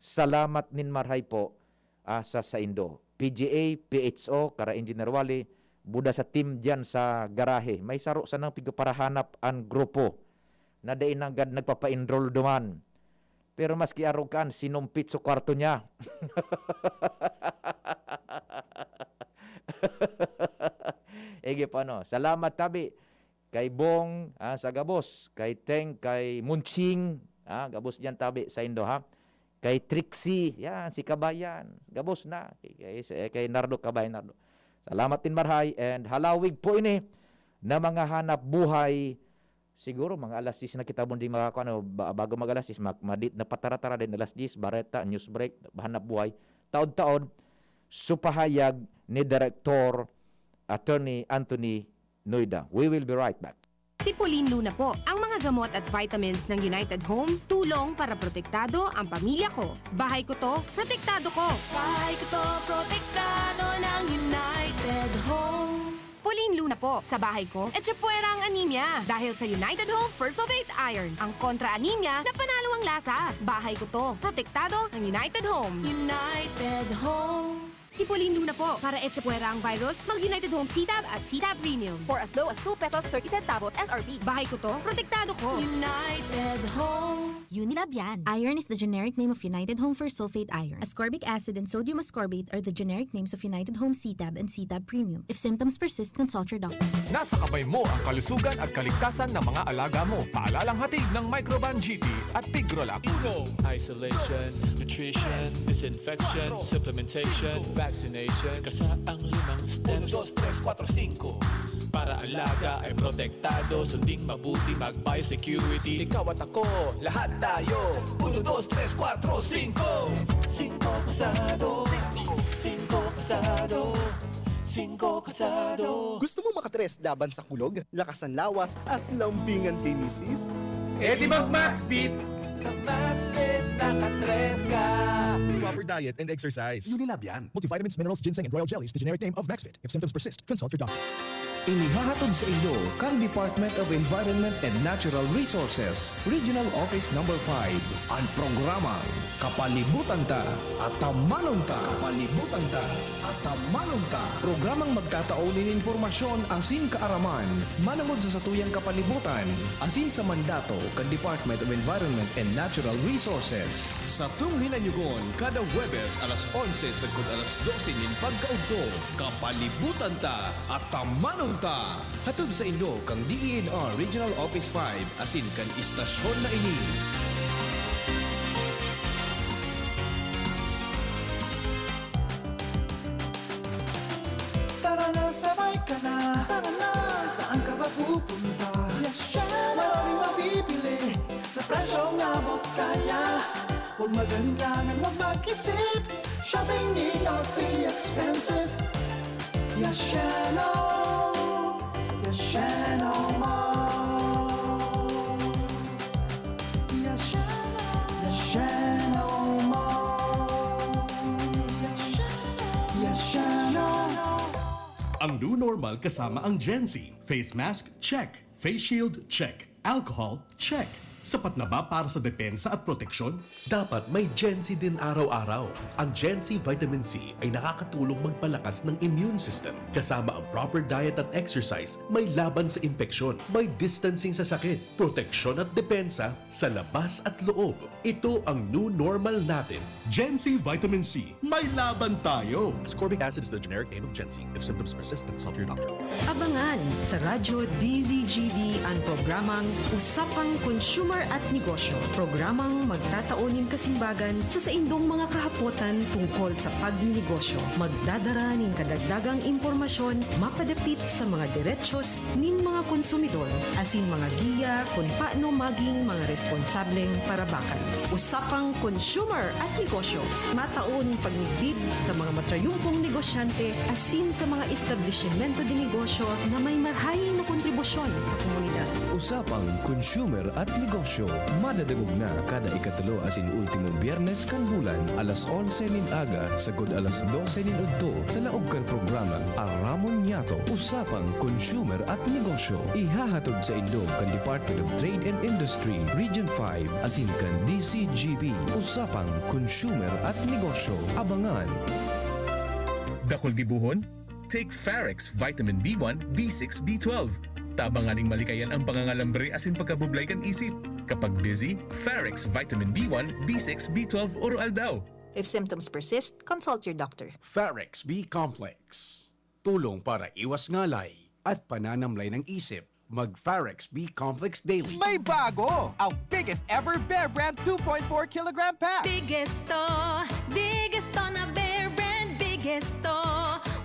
Salamat nin marhay po, ah, sa saindo. P G A, P H O, kara Engineer Wally, buda sa team diyan sa garahe. May saro sanang pigpaparahanap an grupo na dai nanggad nagpapa-enroll duman. Pero maski arog kan, sinumpit sa kwarto niya. Ige pa, no? Salamat tabi kay Bong, ah, sa gabos, kay Teng, kay Munching, ah, gabos diyan tabi saindo, ha? Kay Trixie, yan, si Kabayan, gabos na. Kay, kay, kay Nardo, Kabayan Nardo. Salamat din, marhay, and halawig po ini na mga hanap buhay. Siguro mga alas diyes na kita, Bonjing, makakuha, ano, ba-, bago mag alas diyes, mag-, madi-, napatara-tara din, alas diyes, bareta, news break, hanap buhay. Taod-taod, so pahayag ni Direktor Attorney Anthony Noida. We will be right back. Sipulin Luna po. Ang mga gamot at vitamins ng United Home, tulong para protektado ang pamilya ko. Bahay ko to, protektado ko. Bahay ko to, protektado ng United Home. Pauline Luna po. Sa bahay ko, etchepuera ang anemia. Dahil sa United Home First of Eight Iron, ang kontra anemia na panalo ang lasa. Bahay ko to. Protektado ng United Home. United Home. Sipulin Luna po. Para etchepuera ang virus, mag United Home C-Tab at C-Tab Premium. For as low as two pesos thirty centavos S R P. Bahay ko to. Protektado ko. United Home. Unilab yan. Iron is the generic name of United Home Fersulfate Iron. Ascorbic acid and sodium ascorbate are the generic names of United Home C-Tab and C-Tab Premium. If symptoms persist, consult your doctor. Nasa kamay mo ang kalusugan at kaligtasan ng mga alaga mo. Paalalang hatid ng Microban G T at Tigrolac. Uno, Isolation, nutrition, disinfection, supplementation, vaccination, kasaang limang steps. Uno, dos, tres, kuwatro, singko. Para alaga ay protektado, sunding mabuti, mag-biosecurity. Ikaw at ako, lahat tayo. Uno, dos, tres, kuwatro, singko. Singko kasado. Singko kasado. Singko kasado. Gusto mo makatres laban sa kulog, lakas ng lawas, at lambingan kay misis? E di mag Maxvit! Sa Maxvit, nakatres ka. Proper diet and exercise. Unilab yan. Multivitamins, minerals, ginseng, and royal jellies, the generic name of Maxvit. If symptoms persist, consult your doctor. Inihahatod sa Indo kan Department of Environment and Natural Resources, Regional Office Number five, an programang Kapalibutan Ta, Atamanon Ta. Kapalibutan Ta, Atamanon Ta. Programang magtatao nin impormasyon asin kaaraman manangod sa satuyang kapalibutan asin sa mandato kan Department of Environment and Natural Resources. Satong hinanyugon kada Huwebes alas onse sagkod alas dose nin pagkaudto. Kapalibutan Ta, Atamanon Ta! Hatod saindo kan D E N R Regional Office five asin kan istasyon na ini. Tara na, sabay ka na. Tara na. Saan ka ba pupunta? Yasheno. Maraming mabibili sa presyong abot kaya. Huwag mag-alinlangan, huwag mag-isip. Shopping need not be expensive. Yasheno. Yasheno Mall. Yasheno. Yasheno Mall. Yasheno. Yasheno. Ang new normal kasama ang Gen Z. Face mask, check. Face shield, check. Alcohol, check. Sapat na ba para sa depensa at proteksyon? Dapat may Gen Z din araw-araw. Ang Gen Z Vitamin C ay nakakatulong magpalakas ng immune system. Kasama ang proper diet at exercise, may laban sa impeksyon, may distancing sa sakit, proteksyon at depensa sa labas at loob. Ito ang new normal natin. Gen Z Vitamin C, may laban tayo! Ascorbic acid is the generic name of Gen Z. If symptoms persist, consult your doctor. Abangan sa Radyo D Z G B an programang Usapang Consumer at Negosyo. Programang magtatao nin kasimbagan sa saindong mga kahapotan tungkol sa pagninegosyo. Magdadara nin kadagdagang impormasyon mapadapit sa mga derechos nin mga konsumidor asin mga giya kun paano maging mga responsableng parabakan. Usapang Consumer at Negosyo, matao nin pagmidbid sa mga matrayumpong negosyante asin sa mga establisimento de negosyo na may marahay na kontribusyon sa komunidad. Usapang Consumer at Negosyo, madadangog na kada ikatulo asin ultimong Biyernes kan bulan, alas onse nin aga sagkod alas dose nin udto, sa laog kan programang Aramon Niyato, Usapang Consumer at Negosyo. Ihahatod saindo kan Department of Trade and Industry, Region five, asin kan D C G B, Usapang Consumer at Negosyo. Abangan! Dakul gibohon? Take Farex Vitamin B one, B six, B twelve. Tabangan ning malikayan ang pangangalambre asin pagkabublay kan isip. Kapag busy, Farex Vitamin B one, B six, B twelve oro-aldaw. If symptoms persist, consult your doctor. Farex B Complex. Tulong para iwas ngalay at pananamlay ng isip. Mag Farex B Complex Daily. May bago! Ang biggest ever Bear Brand two point four kilogram pack! Biggest to, biggest to na Bear Brand, biggest to.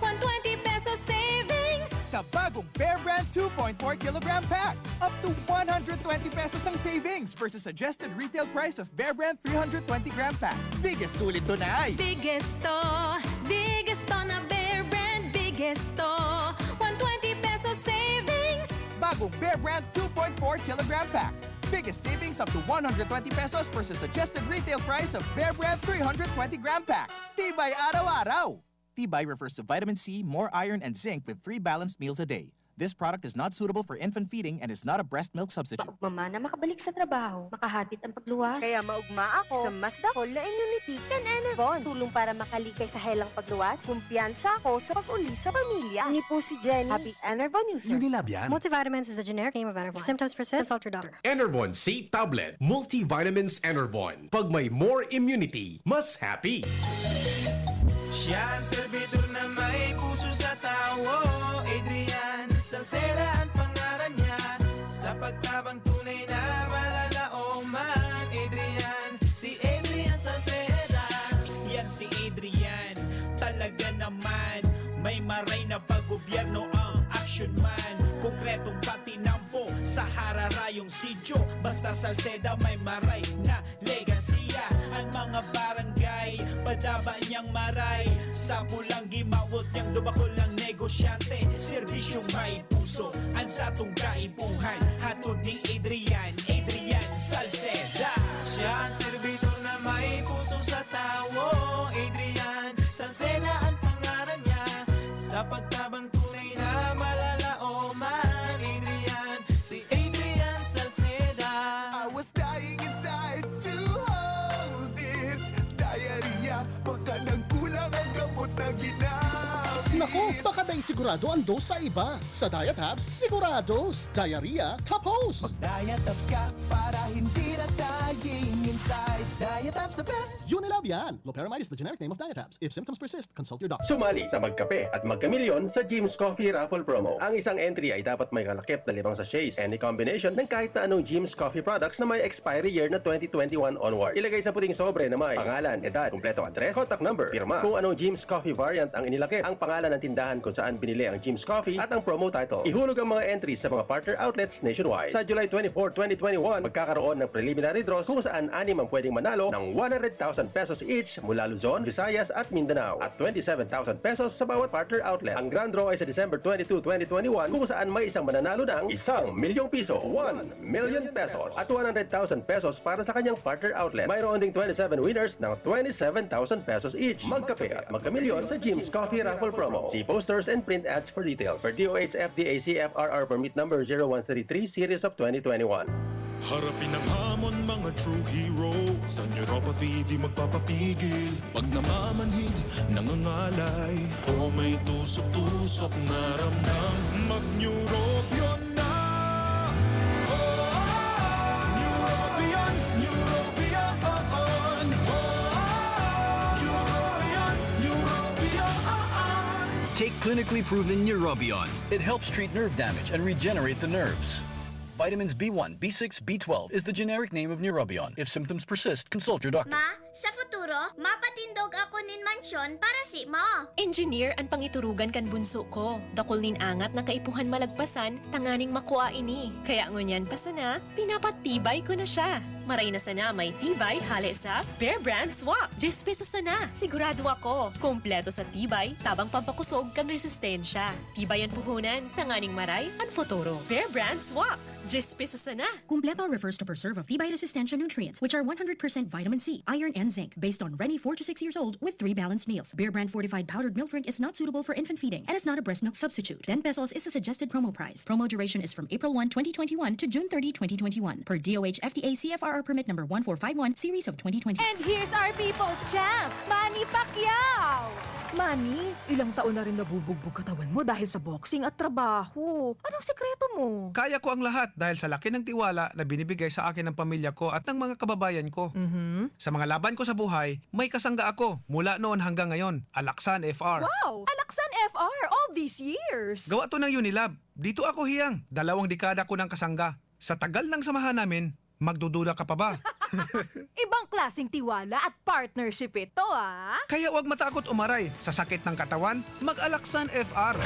One twenty pesos savings! Sa bagong Bear Brand two point four kilogram pack, up to one hundred twenty pesos ang savings versus suggested retail price of Bear Brand three hundred twenty gram pack. Biggest sulit to na ay! Biggest to, biggest to na Bear Brand, biggest to. One twenty pesos savings! Bagong Bear Brand two point four kilogram pack. Biggest savings up to one hundred twenty pesos versus suggested retail price of Bear Brand three hundred twenty gram pack. Tibay araw-araw! Tibay refers to vitamin C, more iron, and zinc with three balanced meals a day. This product is not suitable for infant feeding and is not a breast milk substitute. Maugma man na makabalik sa trabaho, makahatid ang pagluwas. Kaya maugma ako sa mas dakol na immunity kan Enervon. Tulong para makalikay sa helang pagluwas. Kumpiyansa ako sa pag-uli sa pamilya. Ini po si Jenny. Happy Enervon user. Unilab yan. Multivitamins is the generic name of Enervon. If symptoms persist, consult your doctor. Enervon C Tablet, Multivitamins Enervon. Pag may more immunity, mas happy. Siya ang servidor na may puso sa tawo, Adrian Salceda ang pangaran niya. Sa pagtabang tunay na malalaoman, Adrian, si Adrian Salceda. Yan si Adrian, talaga naman. May maray na pag-gobyerno ang action man. Konkretong patinampo sa hararayong sityo. Basta Salceda may maray na legasiya. Ang mga barangay, padaba niyang maray. Sa pulang gimawot niyang dubakol ang negosyante. Serbisyong may puso, ang satong kaipuhan. Hatod ni Adrian, Adrian Salceda. Siya ang servidor na may puso sa tawo, Adrian Salceda ang pangaran niya. Sa pagtabang tunay na malalaoman, Adrian, si Adrian Salceda. I was dying inside to hold it. Diarrhea, baka nagkulang ang gamot na ginamit. Naku, baka dai sigurado ang dose sa iba. Sa Diatabs, sigurados. Diarrhea, tapos. Mag-Diatabs ka para hindi na dying inside. Diatabs the best! Unilab yan. Loperamide is the generic name of Diatabs. If symptoms persist, consult your doctor. Sumali sa Magkape at Magkamilyon sa Jim's Coffee Raffle Promo. Ang isang entry ay dapat may kalakip na limang sachets, any combination ng kahit na anong Jim's Coffee products na may expiry year na twenty twenty-one onwards. Ilagay sa puting sobre na may pangalan, edad, kumpletong address, contact number, pirma, kung anong Jim's Coffee variant ang inilakip, ang pangalan ng tindahan kung saan binili ang Jim's Coffee at ang promo title. Ihulog ang mga entries sa mga partner outlets nationwide. Sa July twenty-four, twenty twenty-one, magkakaroon ng preliminary draws kung saan anim ang pwedeng manalo ng one hundred thousand pesos each mula Luzon, Visayas at Mindanao at twenty-seven thousand pesos sa bawat partner outlet. Ang grand draw ay sa December twenty-two, twenty twenty-one kung saan may isang mananalo ng isang milyong piso, one million pesos, at one hundred thousand pesos para sa kanyang partner outlet. Mayroon ding twenty-seven winners ng twenty-seven thousand pesos each. Magkape at magkamilyon sa Jim's Coffee Raffle Promo. See posters and print ads for details. Per D O H F D A C F R R permit number zero one three three series of twenty twenty-one. Harapin ang hamon, mga true hero. Sa neuropathy, di magpapapigil. Pag namamanhid, nangangalay, o may tusok-tusok na ramdam, mag-Neurobion na! Neurobion, Neurobion, oo. Neurobion, Neurobion, oo. Take clinically proven Neurobion. It helps treat nerve damage and regenerate the nerves. Vitamins B one, B six, B twelve is the generic name of Neurobion. If symptoms persist, consult your doctor. Ma, sa futuro, mapatindog ako nin mansyon para si mo. Engineer an pangiturugan kan bunso ko. Dakul nin angat na kaipuhan malagpasan tanganing makua ini. Kaya ngunyan pa sana, pinapatibay ko na siya. Maray na sana may tibay hale sa Bear Brand Swak. Diyes pesos sana. Sigurado ako, kompleto sa tibay, tabang pampakosog kan resistensya. Tibay an puhunan, tanganing maray an futuro. Bear Brand Swak. Diyes pesos sana. Kumpleto refers to preserve of tibay resistensya nutrients, which are one hundred percent vitamin C, iron, and zinc, based on Reni four to six years old with three balanced meals. Bear Brand fortified powdered milk drink is not suitable for infant feeding and is not a breast milk substitute. Ten pesos is the suggested promo price. Promo duration is from April one, twenty twenty-one to June thirty, twenty twenty-one, per D O H F D A C F R R permit number one four five one, series of twenty twenty. And here's our people's champ, Manny Pacquiao! Manny, ilang taon na rin nabubugbog katawan mo dahil sa boxing at trabaho. Anong sikreto mo? Kaya ko ang lahat dahil sa laki ng tiwala na binibigay sa akin ng pamilya ko at ng mga kababayan ko. Mhm. Sa mga laban ko sa buhay, may kasangga ako mula noon hanggang ngayon, Alaksan F R. Wow! Alaksan F R all these years! Gawa to ng Unilab. Dito ako hiyang, dalawang dekada ko ng kasangga. Sa tagal ng samahan namin, magdududa ka pa ba? Ibang klaseng tiwala at partnership ito, ah! Kaya huwag matakot umaray sa sakit ng katawan, mag-Alaksan F R.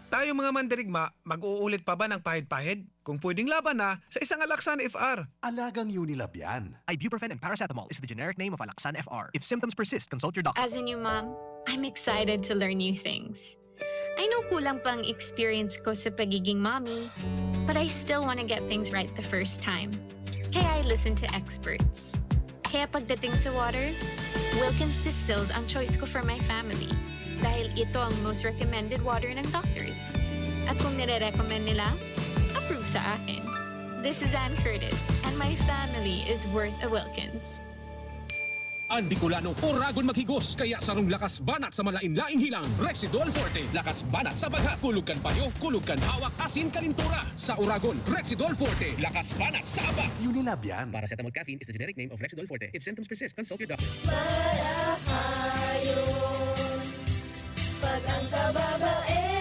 Tayong mga mandirigma, mag-uulit pa ba ng pahid-pahid? Kung pwedeng laban na, sa isang Alaksan F R. Alagang Unilab yan. Ibuprofen and paracetamol is the generic name of Alaksan F R. If symptoms persist, consult your doctor. As a new mom, I'm excited to learn new things. I know kulang pa ang experience ko sa pagiging mommy, but I still want to get things right the first time. Kaya I listen to experts. Kaya pagdating sa water, Wilkins Distilled ang choice ko for my family. Dahil ito ang most recommended water ng doctors. At kung nire-recommend nila, approve sa akin. This is Ann Curtis, and my family is worth a Wilkins. An Bicolano, oragon maghigos, kaya sarong lakas banat sa malain-laing hilang, Rexidol Forte. Lakas banat sa bagha, kulog kan payo, kulog kan hawak, asin kalintura. Sa oragon, Rexidol Forte, lakas banat sa aba. Unilab yan. Paracetamol caffeine is the generic name of Rexidol Forte. If symptoms persist, consult your doctor. Marahayon, pag ang kababaehan,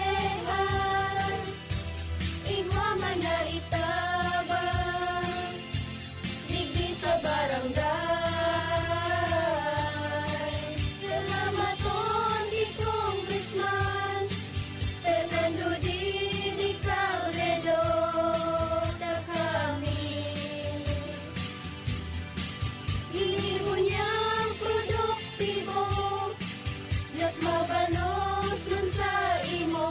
igwa man na itabang, digdi sa barangay. Salamaton ki Congressman Fernando Didi Cabredo, ta kami ginibo niyang produktibo, mas mabalos man sa imo.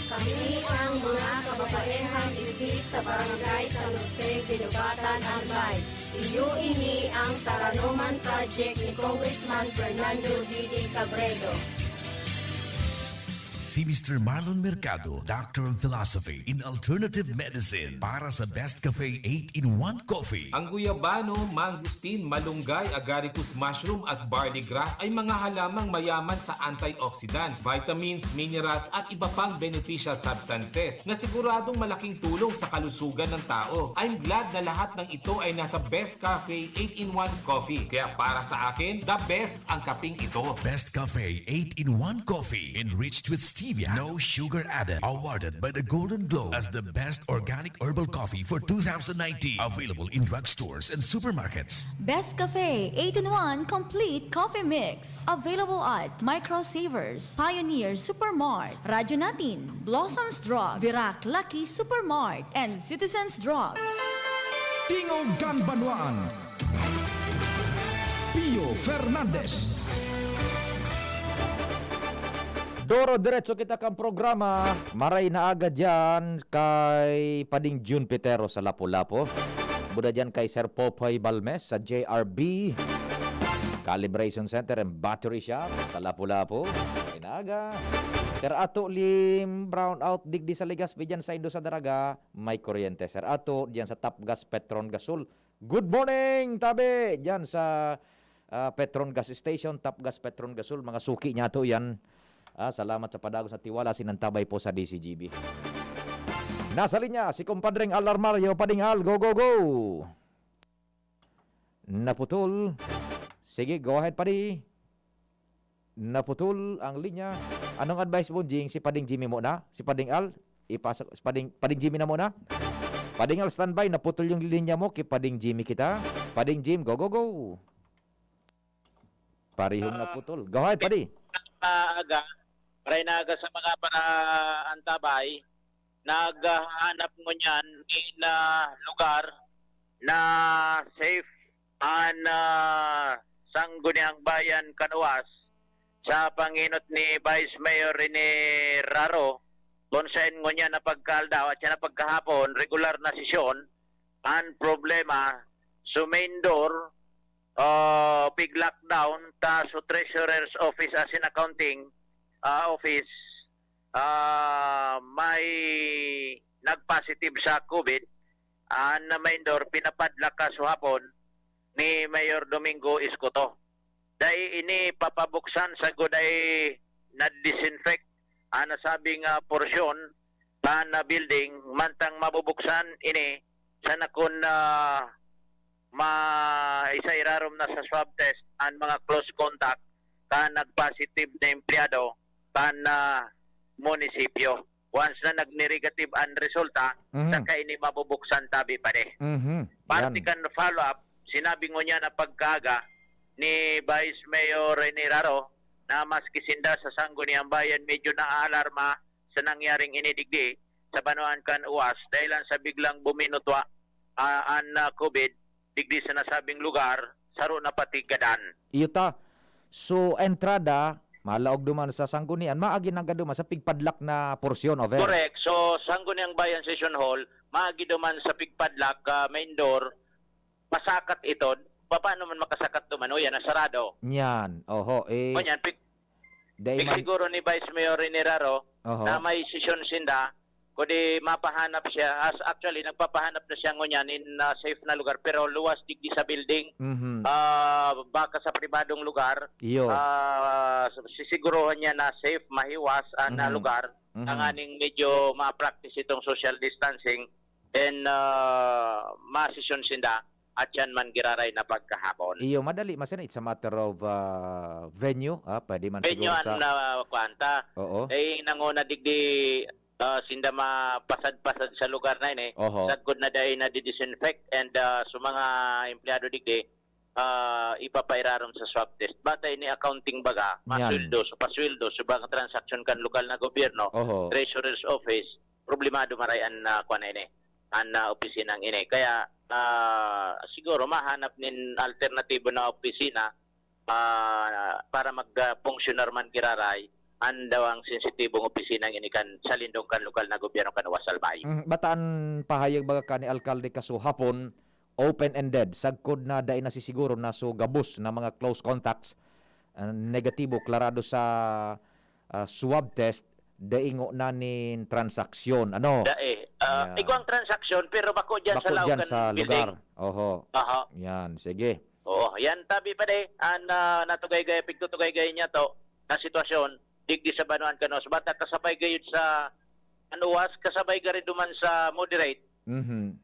Kami ang mga kababaehan digdi sa Barangay San Jose, Guinobatan, Albay. Iyo ini ang Taranoman Project ni Congressman Fernando Didi Cabredo. Si Mister Marlon Mercado, Doctor of Philosophy in Alternative Medicine, para sa Best Cafe eight-in-one Coffee. Ang guyabano, mangosteen, malunggay, agaricus mushroom at barley grass ay mga halamang mayaman sa antioxidants, vitamins, minerals at iba pang beneficial substances na siguradong malaking tulong sa kalusugan ng tao. I'm glad na lahat ng ito ay nasa Best Cafe eight-in-one Coffee. Kaya para sa akin, the best ang kaping ito. Best Cafe eight-in-one Coffee, enriched with stevia, no sugar added. Awarded by the Golden Globe as the best organic herbal coffee for two thousand nineteen. Available in drugstores and supermarkets. Best Cafe eight-in-one Complete Coffee Mix. Available at Micro Savers, Pioneer Supermart, Radyo Natin, Blossoms Drug, Virac Lucky Supermart, and Citizens Drug. Tingog kan Banwaan. Pio Fernandez. Doro diretso kita kan programa. Maray na aga diyan kay Pading Jun Pitero sa Lapu-Lapu. Buda diyan kay Sir Popoy Balmes sa J R B Calibration Center and Battery Shop sa Lapu-Lapu. Maray na aga. Sir Ato Lim, brownout digdi sa Legazpi diyan sa Indo sa Daraga, may kuryente. Sir Ato, diyan sa Tapgas Petron Gasol. Good morning, tabi! Diyan sa, ah, Petron Gas Station, Tapgas Petron Gasol, mga suki niya to yan. Ah, salamat sa padagos na tiwala, sinantabay po sa D C G B. Nasa linya si Compadreng Al Armario. Pading Al, go, go, go! Naputol. Sige, go ahead, padi. Naputol ang linya. Anong advice mo, Jing? Si Pading Jimmy muna? Si Pading Al? Ipasok, si Pading, Pading Jimmy na muna? Pading Al, standby. Naputol yung linya mo. Kay Pading Jimmy kita. Pading Jim, go, go, go. Parihong Ah, naputol. Go ahead, Padi. Ah, aga. Maray na aga sa mga panaantabay. Naghahanap ngunyan nin, ah, lugar na safe an, ah, Sangguniang Bayan kan Uwas sa pangenot ni Vice Mayor Rene Raro, kung saen ngunyan na pagkaaldaw at siya na pagkahapon, regular na sesyon. An problema, su main door, ah, pig-lockdown, ta su treasurer's office asin accounting, ah, office, ah, may nag-positive sa COVID, an main door pinapadlak kasuhapon ni Mayor Domingo Escoto. Dai ini papabuksan sagud ay na-disinfect an nasabing, ah, porsyon kan, ah, building, mantang mabubuksan ini sa nakon na ma-, isa irarom na sa swab test an mga close contact kan nag-positive na empleyado kan, ah, munisipyo. Once na nag-negative an resulta, Mhm. saka ini mabubuksan tabi pa di. Mhm. Parte Yan. kan follow-up, sinabi ngunyan na pagkaaga ni Vice Mayor Rene Raro na maski sinda sa Sangguniang Bayan medyo naaalarma sa nangyaring ini digdi sa banwaan kan Uwas dahilan sa biglang buminutwa, ah, an, ah, COVID digdi sa nasabing lugar, saro na pati gadan. Iyo ta. So, entrada, malaog duman sa Sanggunian, maagi nanggad duman sa pigpadlak na porsyon, over. Correct. So, Sangguniang Bayan Session Hall, maagi duman sa pigpadlak, ah, main door, pasakat ito. Paano man makasakat duman? O yan, nasarado. Yan. Oho, eh. O yan, pig-, Dai man siguro ni Vice Mayor Rene Raro Oho. na may sesyon sinda, kundi mapahanap siya. As, actually, nagpapahanap na siya ngunyan in, ah, safe na lugar, pero luwas digdi sa building. Mhm. Ah, baka sa pribadong lugar, Iyo. ah, sisiguruhan niya na safe, mahiwas, ah, na Mhm. lugar. Mhm. Tanganing medyo ma-practice itong social distancing, then, ah, masesyon sinda at siyan man giraray na pagkahapon. Iyo, madali man sana, it's a matter of, ah, venue, ah, pwede man Venue siguro an, sa ah, kwanta. Oo. Eh, nanguna digdi, ah, sinda mapasad-pasad sa lugar na ini. Oho. Sagkod na dai na didisinfect and, ah, sa mga empleyado digdi, ah, ipapairarom sa swab test. Batay ni accounting baga, Yan. masweldo, so pasweldo, sa mga transaksyon kan lokal na gobyerno, Oho. treasurer's office, problemado maray an, ah, kwan na ini, an, ah, opisinang ini. Kaya, ah, siguro mahanap nin alternatibo na opisina, ah, para mag, ah, funksyonar man giraray an daw ang sensitibong opisinang ini kan sa lindong kan lokal na gobyerno kan Uwas Albay. Mm, bataan pahayag baga ka ni Alkalde kasuhapon, open-ended. Sagkod na dai nasisiguro na so gabos na mga close contacts, ah, negatibo, klarado sa, ah, swab test, dai ngona nin transaksyon. Ano? Dai. Ah, Yan. igwang transaksyon, pero bako dyan sa Bako laog dyan kan sa building. lugar. Oho. Aha. Yan, sige. Oo, yan tabi pa de. An, ah, natugay-gay, pigtutugay-gay niya to na sitwasyon, digdi sa banwaan kan Uwas. Bata kasabay gayud sa an Uwas, kasabay gari duman sa moderate Mhm.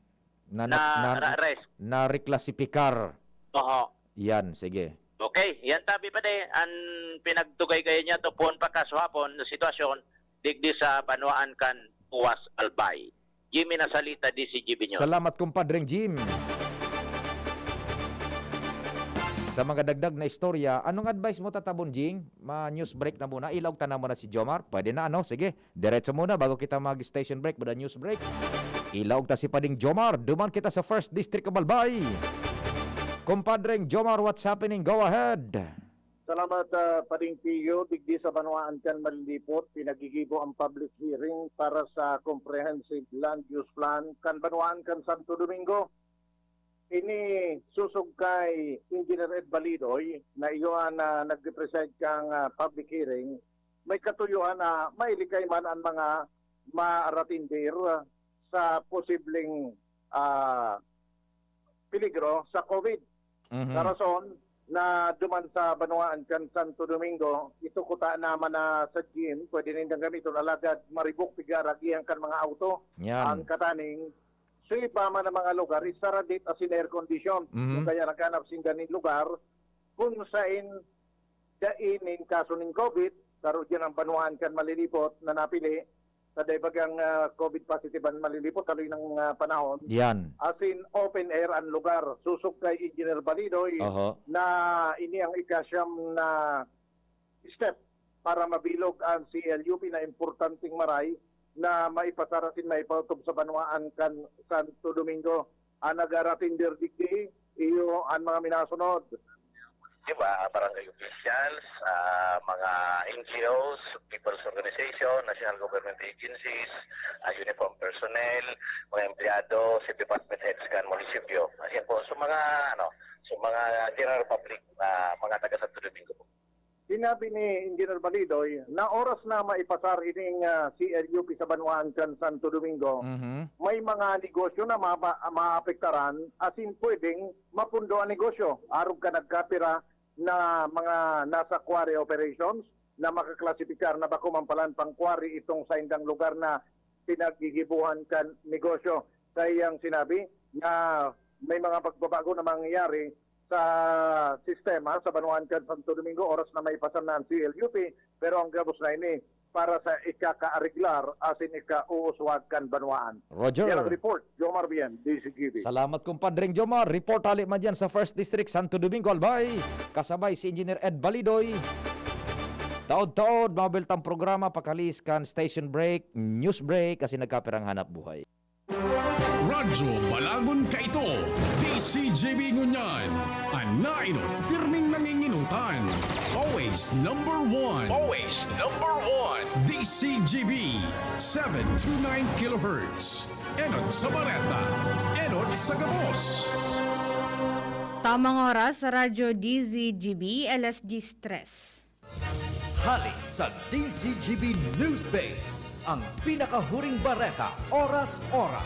Na, na, na, na ra-, rest. nareklasipikar. Oho. Yan, sige. Okay, yan tabi pa de. An pinagtugay-gay niya to, poon pa kasuhapon na sitwasyon, digdi sa banwaan kan Uwas Albay. Jimmy Nasalita, D C G B News. Salamat, kumpadreng Jim. Sa mga dagdag na istorya, anong advice mo, Tatabon Jing? Ma-news break na muna. Ilaog ta na muna si Jomar. Pwede na, ano? Sige, diretso muna bago kita mag-station break, muna news break. Ilaog ta si Pading Jomar. Duman kita sa First District of Albay. Kumpadreng Jomar, what's happening? Go ahead. Salamat, ah, Pading Pio. Digdi sa banwaan kan Malilipot, pinagigibo ang public hearing para sa Comprehensive Land Use Plan kan banwaan kan Santo Domingo. Ini susog kay Engineer Ed Balidoy na iyo an, ah, nagre-preside kan, ah, public hearing. May katuyohan na mailikay man an mga maaratindir sa posibleng, ah, peligro sa COVID. Mhm. Sa rason na duman sa banwaan kan Santo Domingo, ito kuta naman na sa gym, pwede nindang gamiton, alagad maribok, pigarag iyan kan mga auto. Yan. Ang kataning, sa iba man ang mga lugar, isaradit asin air condition. Mhm. Kung kaya naghanap sinda nin lugar, kung sain dai nin kaso nin COVID, saro diyan ang banwaan kan Malilipot na napili, sa dai bagang, ah, COVID positive ang Malilipot, haloy nang, ah, panahon. Yan. As in, open air ang lugar. Susog kay Engineer Balidoy Oho. na ini ang ikasyam na step para mabilog ang C L U P na importanteng maray na maipasar asin maipaotob sa banwaan kan Santo Domingo. Ang nag-aaratindir digdi, iyo an mga minasunod. Diba, barangay officials, ah, mga N G Os, people's organization, national government agencies, ah, uniform personnel, mga empleyado, sa department heads kan munisipyo. Ayan po, so mga, ano, so mga general public na mga taga Santo Domingo po. Sinabi ni Engineer Balidoy na oras na maipasar ining, ah, C L U P sa banwaan kan Santo Domingo, Mhm. may mga negosyo na maba-, maapektaran, asin pwedeng mapundo ang negosyo. Arog kan nagkapira na mga nasa quarry operations na makaklasifikar na bako man palan pang quarry itong saindang lugar na pinaggigibuhan kan negosyo. Kaya ang sinabi na may mga pagbabago na mangyayari sa sistema sa banwaan kan Santo Domingo, oras na maipasar na ang C L U P, pero ang gabos na ini para sa ikakaareglar asin ikauuswag kan banwaan. Roger. Yan ang report, Jomar Bien, D Z G B. Salamat, kumpadreng Jomar. Report hali man dyan sa First District, Santo Domingo, Albay. Kasabay si Engineer Ed Balidoy. Taod-taod, mabeltang programa, pakalis kan station break, news break, kasi nagkapirang hanap buhay. Radyo Balagon kaito, D Z G B ngunyan. An nainot, pirming nanginginutan. Always number one. Always number one. D Z G B, seven two nine kilohertz. Enot sa bareta, enot sa gabos. Tamang oras sa Radyo D Z G B, alas diyes tres. Hali sa D Z G B Newsbase, ang pinakahuring bareta, oras-oras.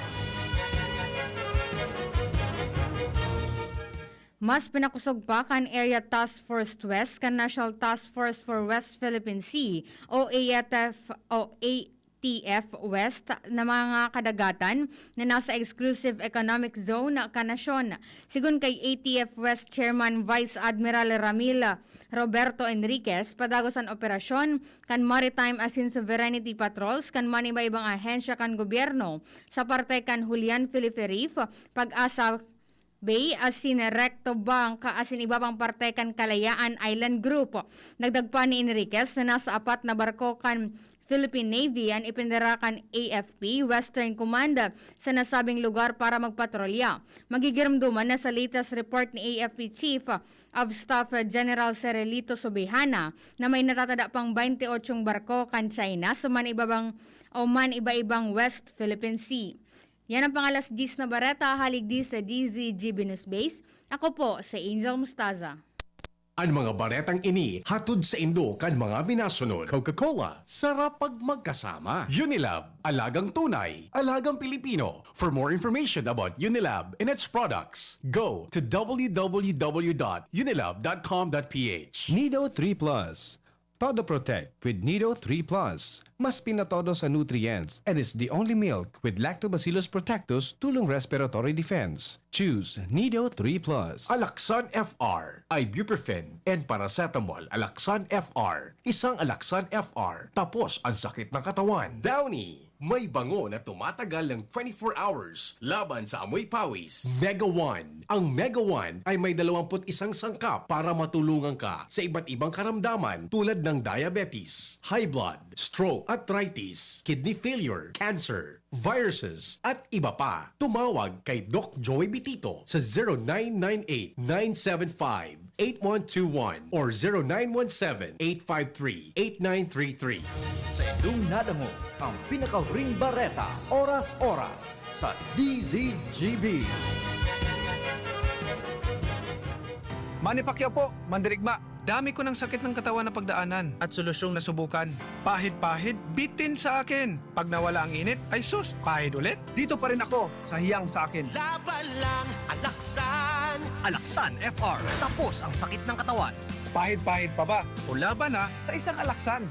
Mas pinakosog pa kan Area Task Force West kan National Task Force for West Philippine Sea o A T F o A T F West na mga kadagatan na nasa exclusive economic zone kan nasyon. Sigon kay A T F West Chairman Vice Admiral Ramil Roberto Enriquez, padagos an operasyon kan Maritime asin Sovereignty Patrols kan maniba-ibang ahensya kan gobyerno sa parte kan Julian Felipe Reef, Pag-asa Bay asin Recto Bank asin iba pang parte kan Kalayaan Island Group. Dagdag pa ni Enriquez na nasa apat na barko kan Philippine Navy an ipinadara kan A F P Western Command sa nasabing lugar para magpatrolya. Magigiromdoman na sa latest report ni A F P Chief of Staff General Cerelito Subijana na may natatada pang twenty-eight barko kan China sa man ibabang o man iba-ibang West Philippine Sea. Yan ang pang-alas diyes na bareta, hali digdi sa D Z G B Newsbase. Ako po si Angel Mustaza. An mga baretang ini hatod saindo kan mga minasunod: Coca-Cola, sarap pag magkasama. Unilab, alagang tunay, alagang Pilipino. For more information about Unilab and its products, go to w w w dot unilab dot com dot p h. Nido three plus. Todo Protect with Nido three plus. Mas pinatodo sa nutrients and is the only milk with Lactobacillus protectus tulong respiratory defense. Choose Nido three plus. Alaxan F R, ibuprofen, and paracetamol. Alaxan F R, isang Alaxan F R, tapos ang sakit ng katawan. Downy, may bango na tumatagal ng twenty-four hours laban sa amoy pawis. Mega One. Ang Mega One ay may dalawampu't isang sangkap para matulungan ka sa iba't ibang karamdaman tulad ng diabetes, high blood, stroke, arthritis, kidney failure, cancer, viruses, at iba pa. Tumawag kay Doc Joey Bitito sa zero nine nine eight, nine seven five, eight one two one or zero nine one seven, eight five three, eight nine three three. Sa indong nadangog ang pinakahuring bareta, oras-oras sa D Z G B. Manny Pacquiao po, mandirigma. Dami ko ng sakit ng katawan na pagdaanan at solusyong nasubukan. Pahid-pahid, bitin sa akin. Pag nawala ang init, ay sus, pahid ulit. Dito pa rin ako sa hiyang sa akin. Laban lang, Alaksan. Alaksan F R. Tapos ang sakit ng katawan. Pahid-pahid pa ba? O laban na sa isang Alaksan.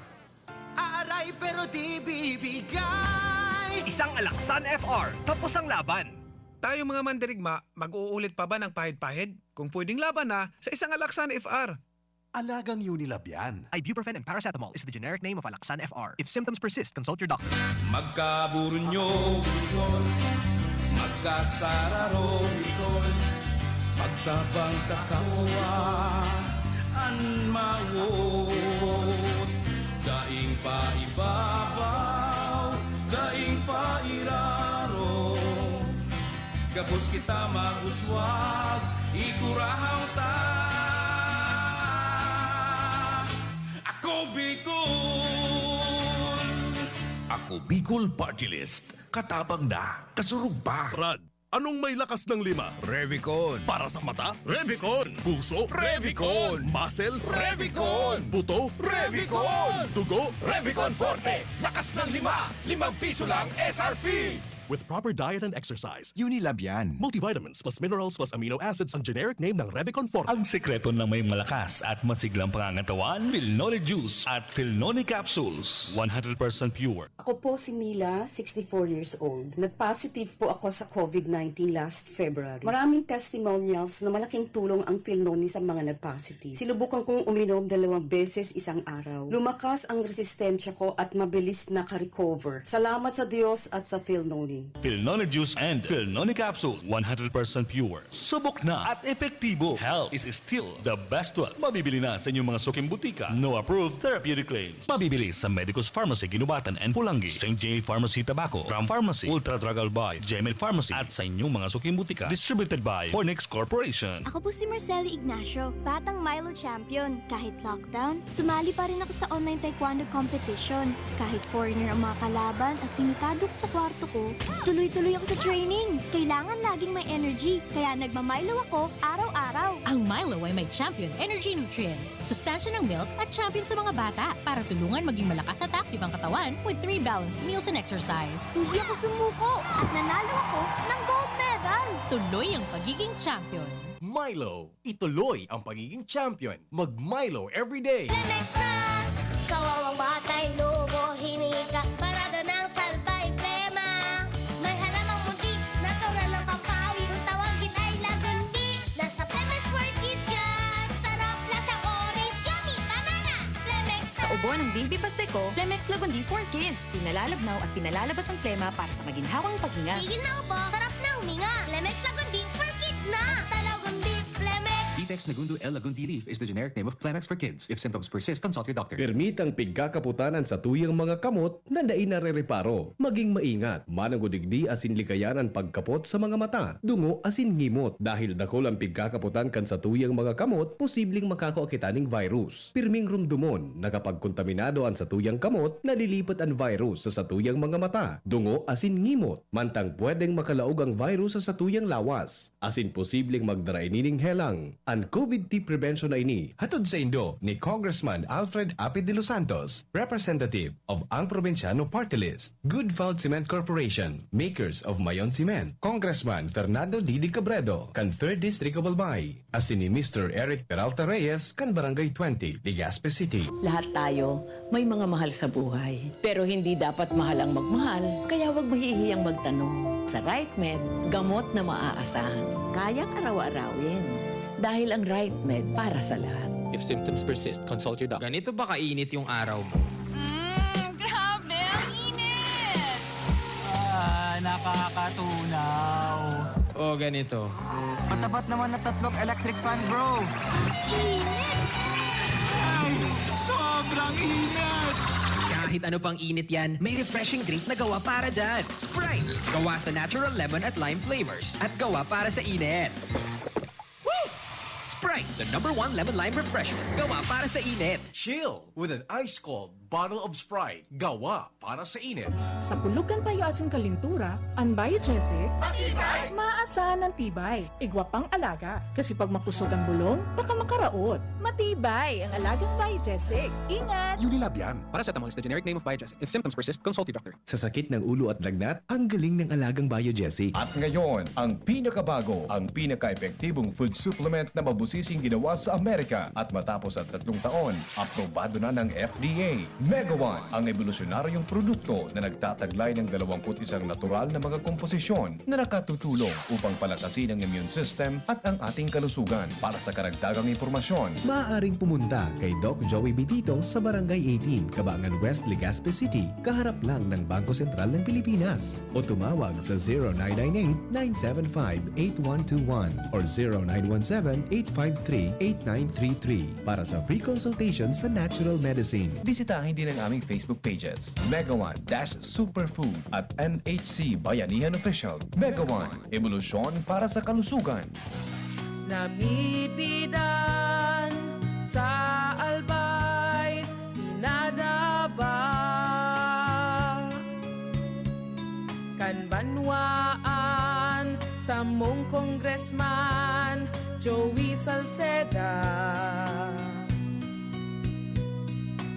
Aaray pero di bibigay. Isang Alaksan F R. Tapos ang laban. Tayo mga mandirigma, mag-uulit pa ba ng pahid-pahid? Kung pwedeng laban na sa isang Alaksan F R. Alagang Unilab yan. Ibuprofen and paracetamol is the generic name of Alaxan F R. If symptoms persist, consult your doctor. Magkaburunyo, Bicol. Magkasararo, Bicol. Pagtabang sa kapwa, an mawot. Daing paibabaw, daing pairaro. Gabos kita mag-uswag, igurahaw ta. Ako Bicol! Ako Bicol Party List. Katabang na, kasurog pa. Brad, anong may lakas ng lima? Revicon. Para sa mata? Revicon. Puso? Revicon. Muscle? Revicon. Buto? Revicon. Dugo? Revicon Forte. Lakas ng lima. Limang piso lang S R P. With proper diet and exercise. Unilab yan. Multivitamins plus minerals plus amino acids ang generic name ng Revicon Forte. Ang sikreto ng may malakas at masiglang pangangatawan, Philnoni Juice at Philnoni Capsules, one hundred percent pure. Ako po si Mila, sixty-four years old. Nag-positive po ako sa covid nineteen last February. Maraming testimonials na malaking tulong ang Philnoni sa mga nag-positive. Sinubukan kong uminom dalawang beses isang araw. Lumakas ang resistensya ko at mabilis naka-recover. Salamat sa Diyos at sa Philnoni. Philnoni Juice and Philnoni Capsule, one hundred percent pure. Subok na at epektibo. Health is still the best wealth. Mabibili na sa inyong mga suking butika. No approved therapeutic claims. Mabibili sa Medicus Pharmacy, Guinobatan and Pulangi, Saint J Pharmacy, Tabaco, Ram Pharmacy, Ultra Drug Albay, Gemed Pharmacy, at sa inyong mga suking butika. Distributed by Fornix Corporation. Ako po si Marcelo Ignacio, batang Milo champion. Kahit lockdown, sumali pa rin ako sa online taekwondo competition. Kahit foreigner ang mga kalaban at limitado ko sa kwarto ko, Tuloy-tuloy ako sa training. Kailangan laging may energy, kaya nagma-Milo ako araw-araw. Ang Milo ay may Champion Energy Nutrients, sustansya ng milk at champion sa mga bata para tulungan maging malakas at active ang katawan with three balanced meals and exercise. Hindi ako sumuko at nanalo ako ng gold medal. Tuloy ang pagiging champion. Milo, ituloy ang pagiging champion. Mag Milo everyday. Lemex na! Kawawang batay, lobo, hiningi ka. Parada ng salbay, plema. May halamang muntik, natural na pampawi. Kung tawagin ay lagundi. Nasa Lemex for Kids yan. Sarap, lasang orange, yummy, banana. Lemex Sa ubo ng Baby Pasteco, Lemex Lagundi for Kids. Pinalalabnaw at pinalalabas ang plema para sa maginhawang paghinga. Tigil na ubo, sarap na huminga. Lemex Lagundi for Kids na. Basta Lagundi, Lemex. Vitex Nagundo L. Lagundi leaf is the generic name of Clemex for kids. If symptoms persist, consult your doctor. Pirmi tang pigkakapotanan sa tuyang mga kamot na dai narereparo. Maging maingat, mananggod digdi asin likayan an pagkapot sa mga mata, dungo asin ngimot. Dahil dakul an pigkakapotan kan sa tuyang mga kamot, posibleng makakua kita ning virus. Pirming rumdomon na kapag kontaminado an sa tuyang kamot, nalilipat an virus sa sa tuyang mga mata, dungo asin ngimot. Mantang pwedeng makalaog ang virus sa sa tuyang lawas. Asin posibleng magdara ini ning helang. An COVID T prevention na ini hatod saindo ni Congressman Alfred Apid de los Santos, representative of Ang Probinsyano Party List, Good Vouch Cement Corporation, makers of Mayon Cement, Congressman Fernando Didi Cabredo, kan Third District of Albay, asin ni Mister Eric Peralta Reyes, kan Barangay twenty, Legazpi City. Lahat tayo may mga mahal sa buhay. Pero hindi dapat mahal ang magmahal, kaya huwag mahihiyang magtanong. Sa RightMed, gamot na maaasahan. Kayang araw-arawin. Dahil ang RightMed para sa lahat. If symptoms persist, consult your doctor. Ganito ba kainit yung araw mo? Mm, grabe, ang init! Ah, nakakatunaw. O ganito. Matapat naman na tatlong electric fan, bro. Init! Ay, sobrang init! Kahit ano pang init yan, may refreshing drink na gawa para dyan. Sprite! Gawa sa natural lemon at lime flavors at gawa para sa init. Woo! Sprite, the number one lemon lime refresher. Gawa para sa init. Chill with an ice cold bottle of Sprite. Gawa para sa init. Sa pulugan payo asin kalintura, an Biogesic, Matibay! Maaasahan an tibay. Igwa pang alaga. Kasi pag makusog an bulong, baka makaraot. Matibay ang alagang Biogesic. Ingat! Unilab yan. Paracetamol is the generic name of Biogesic. If symptoms persist, consult your doctor. Sa sakit ng ulo at lagnat, ang galing ng alagang Biogesic. At ngayon, ang pinakabago, ang pinaka-epektibong food supplement na mabusising ginawa sa Amerika. At matapos ang tatlong taon, aprobado na ng F D A. Megawan, ang ebolusyonaryong produkto na nagtataglay ng dalawampu't isang natural na mga komposisyon na nakatutulong upang palakasin ang immune system at ang ating kalusugan. Para sa karagdagang impormasyon, Maaaring pumunta kay Doc Joey Bitito sa Barangay eighteen, Cabangan West, Legazpi City, kaharap lang ng Bangko Sentral ng Pilipinas. O tumawag sa zero nine nine eight, nine seven five, eight one two one or zero nine one seven, eight five three, eight nine three three para sa free consultation sa natural medicine. Bisitahin din ang aming Facebook pages, Megawan dash Superfood at M H C Bayanihan Official. Megawan, ebolusyon para sa kalusugan. Namipidan sa Albay, pinadaba kan banwaan samong Congressman Joey Salceda.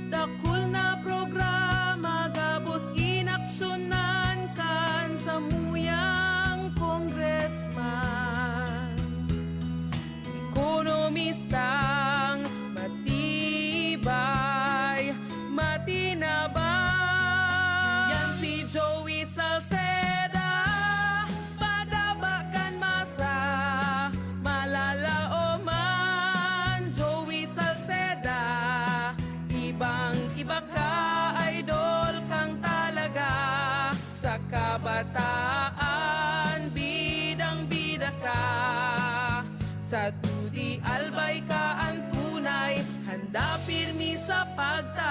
Dakul na programa gabos inaksyonan kan samuyang congressman. Ekonomistang matibay, matinabang. Yan si Joey Salceda, padaba kan masa, malalaoman. Joey Salceda, ibang-iba ka, idol kang talaga. Sa kabataan, bidang-bida ka. Sa dudi, albay ka an tunay, handa pirmi sa pagtabang.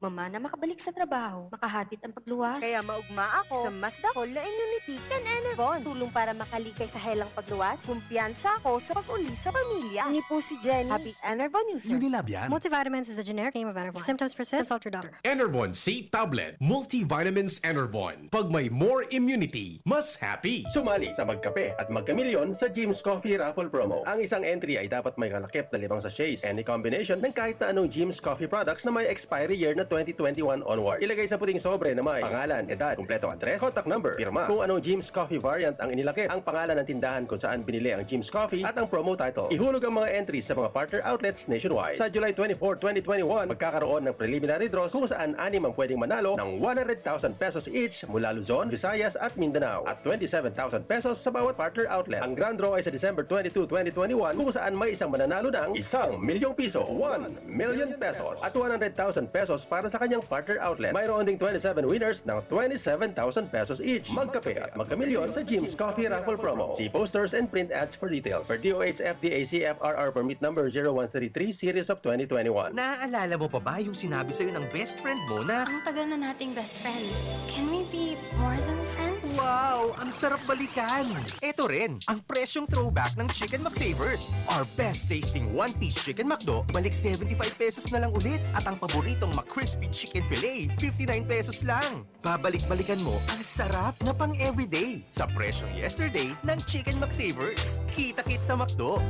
Mama na makabalik sa trabaho, makahapit ang pagluwas. Kaya maugma ako sa mas dakol na immunity kan Enervon. Tulong para makalikay sa helang pagluwas. Kumpiyansa ako sa pag-uli sa pamilya. Ini po si Jenny, happy Enervon user. Unilab yan. Multivitamins is a generic name of Enervon. If symptoms persist, consult your doctor. Enervon C Tablet, Multivitamins Enervon. Pag may more immunity, mas happy. Sumali sa Magkape at Magkamilyon sa Jim's Coffee Raffle Promo. Ang isang entry ay dapat may kalakip na limang sachets. Any combination ng kahit na anong Jim's Coffee products na may expiry year na twenty twenty-one onwards. Ilagay sa puting sobre na may pangalan, edad, kumpletong address, contact number, pirma. Kung anong Jim's Coffee variant ang inilakip, ang pangalan ng tindahan kung saan binili ang Jim's Coffee at ang promo title. Ihulog ang mga entries sa mga partner outlets nationwide. Sa July twenty-four, twenty twenty-one, magkakaroon ng preliminary draws kung saan anim ang pwedeng manalo ng one hundred thousand pesos each mula Luzon, Visayas at Mindanao at twenty-seven thousand pesos sa bawat partner outlet. Ang grand draw ay sa December twenty-two, twenty twenty-one, kung saan may isang mananalo ng isang milyong piso, one million pesos, at one hundred thousand pesos para sa kanyang partner outlet. Mayroon ding twenty-seven winners ng twenty-seven thousand pesos each. Magkape at magkamilyon sa Jim's Coffee Raffle Promo. See posters and print ads for details. Per D O H F D A C F R R permit number zero one three three series of twenty twenty-one. Naaalala mo pa ba yung sinabi sa'yo ng best friend mo na, "Ang tagal na nating best friends. Can we be more than friends?" Wow! Ang sarap balikan! Eto rin, ang presyong throwback ng Chicken McSavers. Our best tasting one-piece Chicken McDo, balik seventy-five pesos na lang ulit. At ang paboritong McCrispy Chicken Fillet, fifty-nine pesos lang. Babalik-balikan mo ang sarap na pang-everyday sa presyong yesterday ng Chicken McSavers. Kita-kit sa McDo!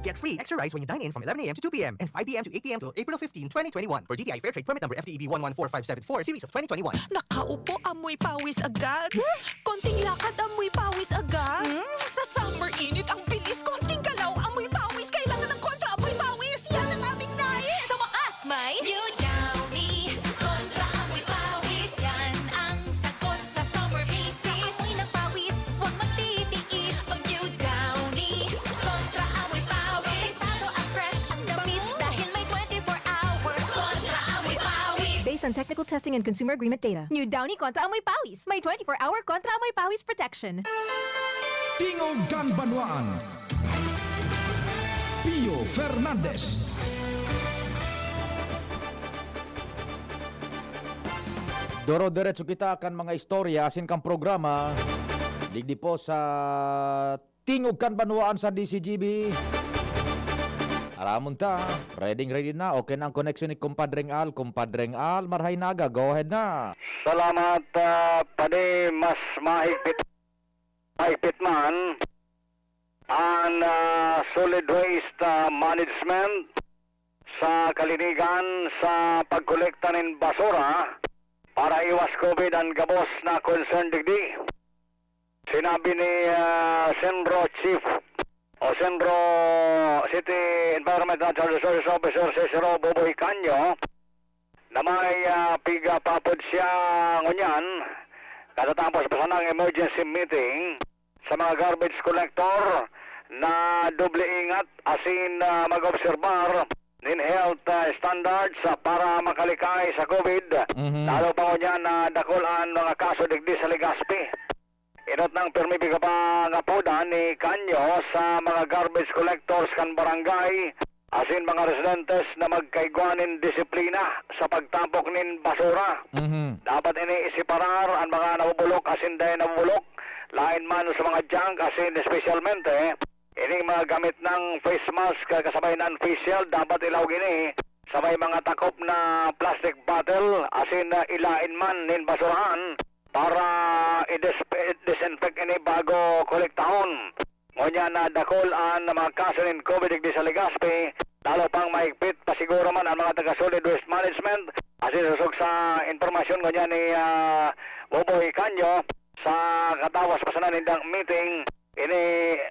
Get free extra rice when you dine in from eleven a m to two p m and five p m to eight p m till April fifteen, twenty twenty-one. For D T I Fair Trade Permit Number F T E B one one four five seven four, Series of twenty twenty-one. Nakaupo, amoy pawis agad. Konting lakad, amoy pawis agad. Hmm? Sa summer init, ang bilis. Konting galaw, amoy pawis. Kailangan ng kontra amoy pawis. Yan ang aming nais. Sa wakas, may New Downy Kontra Amoy Pawis. Yan ang sagot sa summer visit. Amoy ng pawis, huwag magtitiis. Pag New Downy Kontra Amoy Pawis. Delikado at fresh ang damit dahil may twenty-four hour Kontra Amoy Pawis. Based on technical testing and consumer agreement data. New Downy Kontra Amoy Pawis. May twenty-four hour Kontra Amoy Pawis protection. Tingog kan Banwaan. Pio Fernandez. Doro-deretso kita kan mga istorya asin kan programa digdi po sa Tingog kan Banwaan sa D C G B. Aramon ta, ready, ready na. Okay na ang koneksyon ni Kumpadreng Al. Kumpadreng Al, marahay na aga. Go ahead na. Salamat, ah, Padi. Mas mahigpit, mahigpit man ang, ah, solid waste, ah, management sa kalinigan sa pagkolekta nin basura para iwas COVID an gabos na concern digdi. Sinabi ni, ah, Senro Chief o Senro City Environment and Charge Service Officer Cicero Boboy Canyo na may, ah, pigapapod siya ngunyan katatapos pa sana ang emergency meeting sa mga garbage collector na doble ingat asin, ah, mag-obserbar nin health, ah, standards, ah, para makalikay sa COVID. Mhm. Lalo pa ngunyan na dakul an mga kaso digdi sa Legazpi. Inot nang pirmi pigapangapodan ni Canyo sa mga garbage collectors kan barangay asin mga residentes na magkaigwa nin disiplina sa pagtapok nin basura. Mhm. Dapat ini iseparar an mga nabubulok asin dai nabubulok, lain man sa mga junk asin espesyalmente ining mga gamit ng face mask, ah, kasabay na an face shield, dapat ilaog ini sa may mga takop na plastic bottle asin, ah, ilaen man nin basurahan para i-dis-, i-disinfect ini bago kolektahon. Ngunyan na dakul an mga kaso nin COVID digdi sa Legazpi, lalo pang mahigpit pa siguro man ang mga taga Solid Waste Management. Asin sosog sa impormasyon ngunyan ni, ah, Boboy Canyo, sa katawas pa sana nindang meeting, ini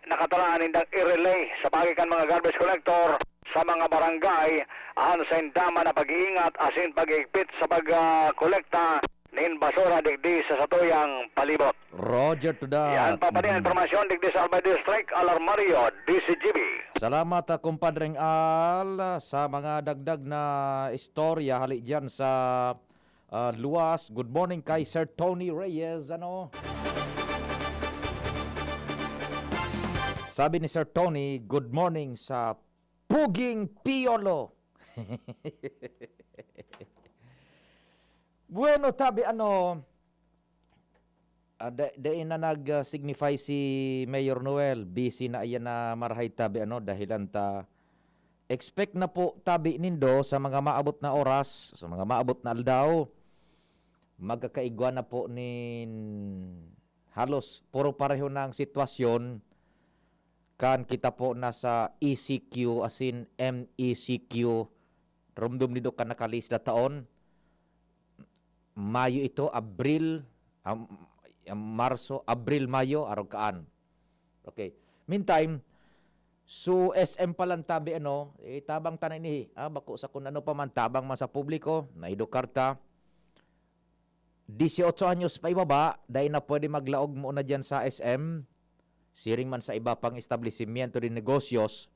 nakatalaan nindang i-relay sa paagi kan mga garbage collector sa mga barangay an sainda man na pag-iingat asin paghigpit sa pag, ah, kolekta nin basura digdi sa satuyang palibot. Roger to that. Yan pa pa din ang impormasyon digdi sa Albay District, Alarmario, D C G B. Salamat, ah, Kumpadreng Al, sa mga dagdag na istorya hali diyan sa, ah, luwas. Good morning kay Sir Tony Reyes. Ano? Sabi ni Sir Tony, "Good morning sa Puging Piolo." Bueno, tabi ano, ah, da-, dai na nag-signify si Mayor Noel. Busy na iyan na marahay tabi ano, dahilan ta expect na po tabi nindo sa mga maabot na oras, sa mga maabot na aldaw, magkakaigwa na po nin halos puro pareho na ang sitwasyon kan kita po nasa E C Q, asin M E C Q. Rumdom nindo kan nakalihis na taon. Mayo ito, Abril, am-, am-, Marso, Abril, Mayo, arog kaan. Okay. Meantime, so S M pa lang tabi, ano, eh, tabang ta na ini, ah, bako sa kun ano pa man, tabang man sa publiko, naedukar ta. Dieciocho anyos pa ibaba, dai na pwede maglaog muna diyan sa S M. Siring man sa iba pang establishmento de negocios,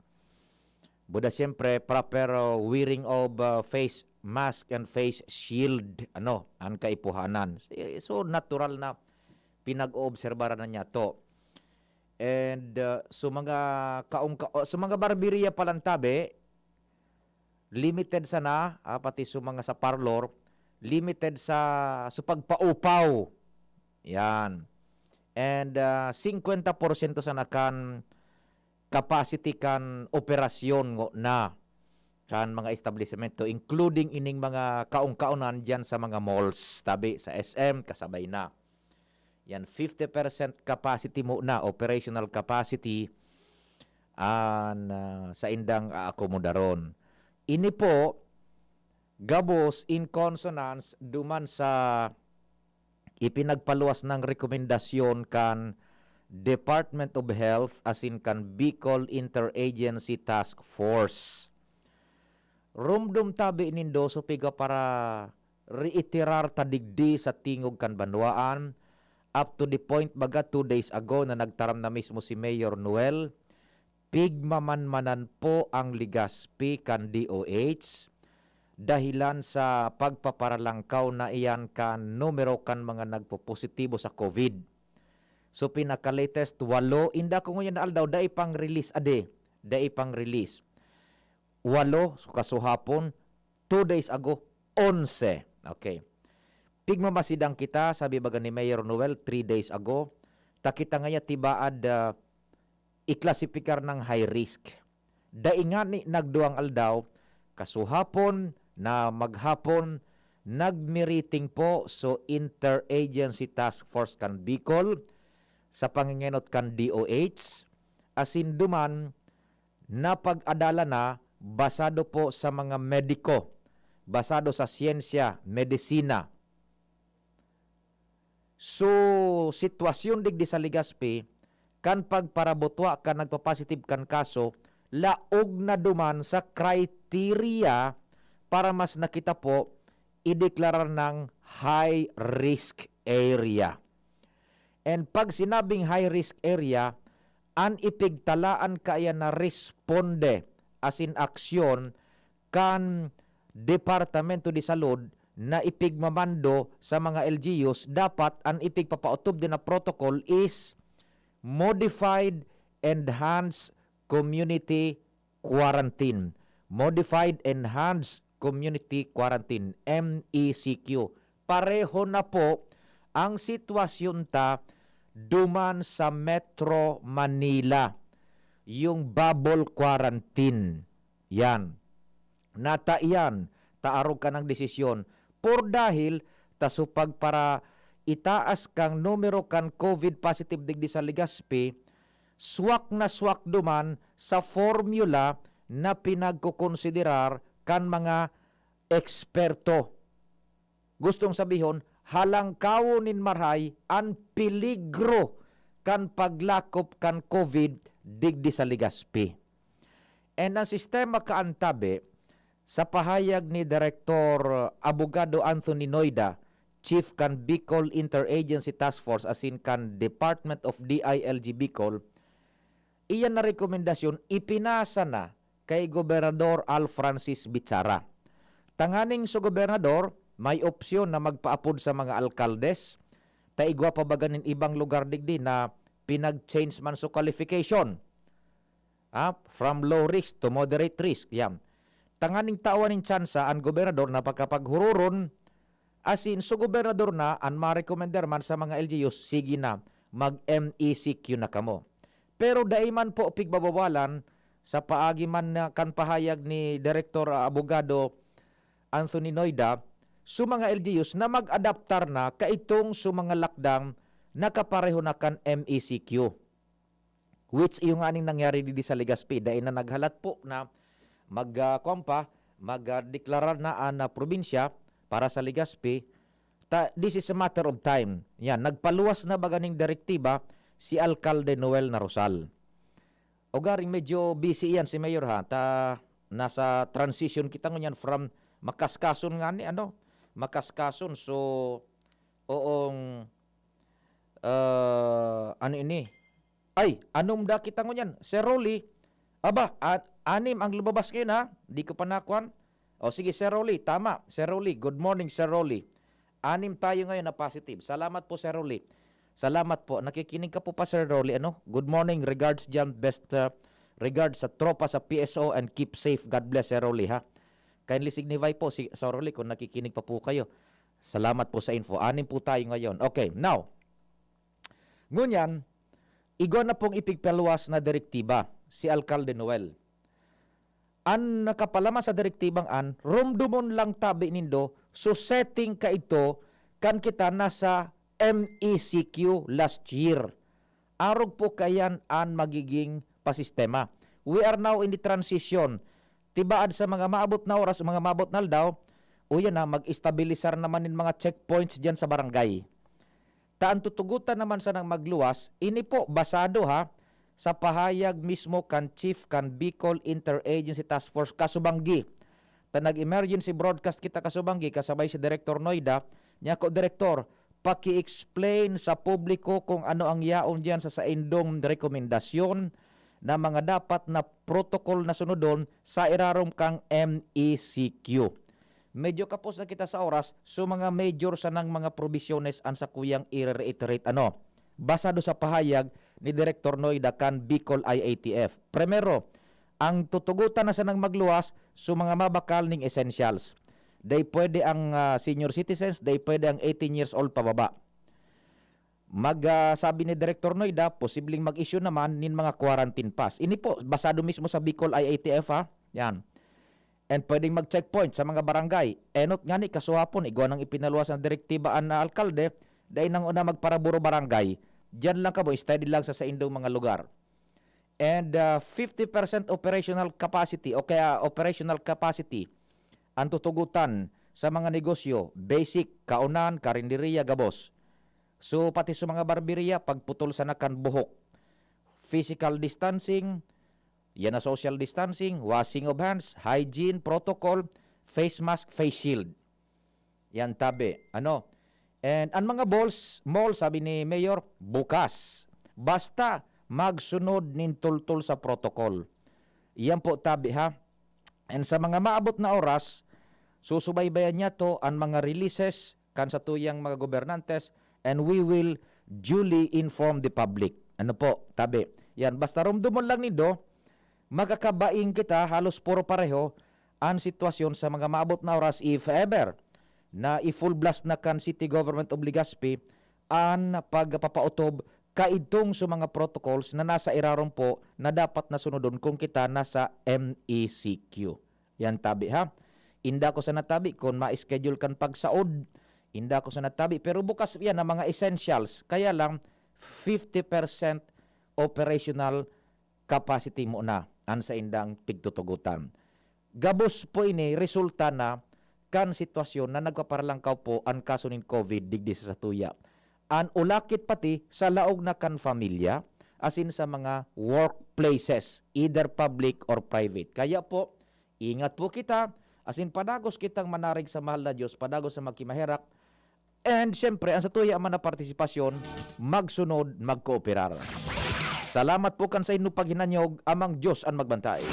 buda siyempre, proper, uh, wearing of, uh, face mask and face shield, ano, ang kaipuhanan. Si-, so, natural na pinag-oobserbaran na niya to. And, uh, so mga kaong-, ka-, oh, so mga barberia pa lang tabi, limited sana, ah, pati so mga sa parlor, limited sa, so pagpaupaw. Yan. And, ah, singkwenta porsyento sana kan capacity kan operasyon ngo na kan mga establisemento, including ining mga kaong-kaonan diyan sa mga malls, tabi sa S M, kasabay na. Yan, fifty percent capacity mo na, operational capacity, an, ah, saindang aakomodaron. Ini po, gabos in consonance duman sa ipinagpaluwas nang rekomendasyon kan Department of Health asin kan Bicol Interagency Task Force. Rumdom tabi nindo, so piga para reiterar ta digdi sa tingog kan banwaan, up to the point baga two days ago na nagtaram na mismo si Mayor Noel, pigmamanmanan po ang Legazpi kan D O H, dahilan sa pagpaparalangkaw na iyan kan numero kan mga nagpopositibo sa COVID. So, pinaka-latest, walo. Inda ko ngunyan na aldaw, dai pang release, ade. Dai pang release. Walo, so kasuhapon, two days ago, onse. Okay. Pigmamasidang kita, sabi baga ni Mayor Noel, three days ago. Ta kita ngaya tibaad, ah, iklasipikar ng high risk. Dai ngani nagduwang aldaw, kasuhapon na maghapon, nag-meeting po so Interagency Task Force kan Bicol sa pangengenot kan D O H, asin duman napag-adalan na basado po sa mga mediko, basado sa siyensya, medisina. So, sitwasyon digdi sa Legazpi, kan pagparabutwa kan nagpapositive kan kaso, laog na duman sa criteria para mas nakita po, ideklarar ng high risk area. And pag sinabing high risk area, an ipigtalaan kaya na responde asin aksyon kan Departamento de Salud na ipigmamando sa mga L G Us, dapat an ipigpapaotob din na protocol is modified enhanced community quarantine. Modified enhanced community quarantine, M E C Q. Pareho na po ang sitwasyon ta duman sa Metro Manila, yung bubble quarantine. Yan. Nata iyan, ta arog ka ng desisyon. Por dahil ta supag para itaas kang numero kan COVID positive digdi sa Legazpi, swak na swak duman sa formula na pinagkokonsiderar kan mga eksperto. Gustong sabihon, halangkawon nin marahay an peligro kan paglakop kan COVID digdi sa Legazpi. And ang sistema kaantabe, sa pahayag ni Direktor Abogado Anthony Noida, Chief kan Bicol Interagency Task Force asin kan Department of D I L G Bicol, iyan na rekomendasyon ipinasa na kay Gobernador Al Francis Bichara. Tanganing sa gobernador, may opsyon na magpaapod sa mga alkaldes, ta igwa pa baga nin ibang lugar digdi na pinag-change man sa qualification. Ah, from low risk to moderate risk. Yan. tanganing tawan nin tsansa an gobernador na pagkapaghururon, asin so gobernador na an marekomendar man sa mga L G Us, sige na, mag-M E C Q na kamo. Pero dai man po pigbabawalan sa paagi man na kan pahayag ni Direktor, ah, Abogado Anthony Noida, so mga L G Us na mag-adaptar na kaitong so mga lakdang nakapareho na kan M E C Q. Which iyo nganing nangyari didi sa Legazpi, dai na naghalat po na mag, ah, kuwan pa, mag, ah, deklarar na an, ah, probinsya para sa Legazpi. Ta-, this is a matter of time. Yan, nagpaluwas na baga ning direktiba si Alkalde Noel Narusal. Ugaring medyo busy yan si Mayor, ha. Ta, nasa transition kita ngunyan from makaskason nga ni, ano, makaskason. So, oong, ah, ano ini? Ay, anom da kita ngunyan. Sir Rolly, aba, a-, anim ang lumabas ngayon, ha? Di ko pa nakuan. O sige, Sir Rolly, tama. Sir Rolly, good morning, Sir Rolly. Anim tayo ngayon na positive. Salamat po, Sir Rolly. Salamat po. Nakikinig ka po pa, Sir Rolly, ano? Good morning, regards dyan, best, uh, regards sa tropa sa P S O and keep safe. God bless, Sir Rolly, ha? Kindly signify po, si Sir Rolly, kung nakikinig pa po kayo. Salamat po sa info. Anim po tayo ngayon. Okay, now, ngunyan, igwa na pong ipigpaluwas na direktiba si Alkalde Noel. An nakapalaman sa direktibang an, rumdomon lang tabi nindo, so setting kaito kan kita nasa M E C Q last year. Arog po kaiyan an magiging pasistema. We are now in the transition. Tibaad sa mga maabot na oras, mga maabot na aldaw, uyan na, mag-estabilisar naman nin mga checkpoints diyan sa barangay. Ta an tutugotan naman sanang magluwas, ini po basado, ha, sa pahayag mismo kan chief kan Bicol Interagency Task Force kasubanggi. Ta nag-emergency broadcast kita kasubanggi kasabay si Direktor Noida. Niya ko, "Direktor, paki-explain sa publiko kung ano ang yaon diyan sa saindong rekomendasyon na mga dapat na protocol na sunodon sa irarom kang M E C Q." Medyo kapos na kita sa oras, so mga major sanang mga probisyones an sakuyang i-reiterate, ano, basado sa pahayag ni Direktor Noida kan Bicol I A T F. Primero, ang tutugotan na sanang magluwas, so mga mabakal ning essentials. Dai pwede ang, ah, senior citizens, dai pwede ang eighteen years old pababa. Mag, ah, sabi ni Direktor Noida, posibleng mag-issue naman nin mga quarantine pass. Ini po, basado mismo sa Bicol I A T F, ha? Yan. And pwedeng mag-checkpoint sa mga barangay. Enot ngani, kasuhapon, igwa nang ipinaluwas na direktiba an alkalde, dai nang una magparaburo barangay. Diyan lang kamo, steady lang sa saindong mga lugar. And, ah, fifty percent operational capacity o kaya operational capacity ang tutugutan sa mga negosyo, basic, kaonan, karinderiya, gabos. So, pati sa mga barberya, pagputol sana kan buhok. Physical distancing, yan na social distancing, washing of hands, hygiene protocol, face mask, face shield. Yan tabi. Ano? And ang mga balls, mall, sabi ni Mayor, bukas. Basta magsunod nin tultol sa protocol. Yan po tabi, ha? And sa mga maabot na oras, susubaybayan niya to ang mga releases kan satuyang mga gobernantes, and we will duly inform the public. Ano po, tabi? Yan, basta rumdumon lang nindo, magkakabaing kita, halos puro pareho ang sitwasyon sa mga maabot na oras, if ever na i-full blast na kan City Government of Legazpi an pagpapautob kaidtong sa mga protocols na nasa irarom po na dapat na sunodon kung kita nasa M E C Q. Yan tabi, ha. Inda ko sana tabi kun ma-schedule kan pagsaod. Inda ko sana tabi, pero bukas yan ang mga essentials. Kaya lang, fifty percent operational capacity muna an saindang pigtutugotan. Gabos po ini resulta na kan sitwasyon na nagpaparalangkaw po an kaso nin COVID digdi sa satuya. An ulakit pati sa laog na kan pamilya, asin sa mga workplaces, either public or private. Kaya po, ingat po kita, asin padagos kitang manarig sa mahal na Diyos, padagos sa magkimaherak, and siyempre, ang satuya man na partisipasyon, magsunod, magkooperar. Salamat po kan saindong paghinanyog, amang Diyos an magbantay.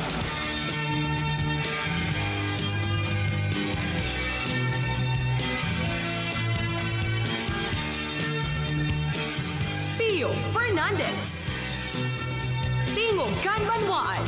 Pio Fernandez. Tingog kan Banwaan.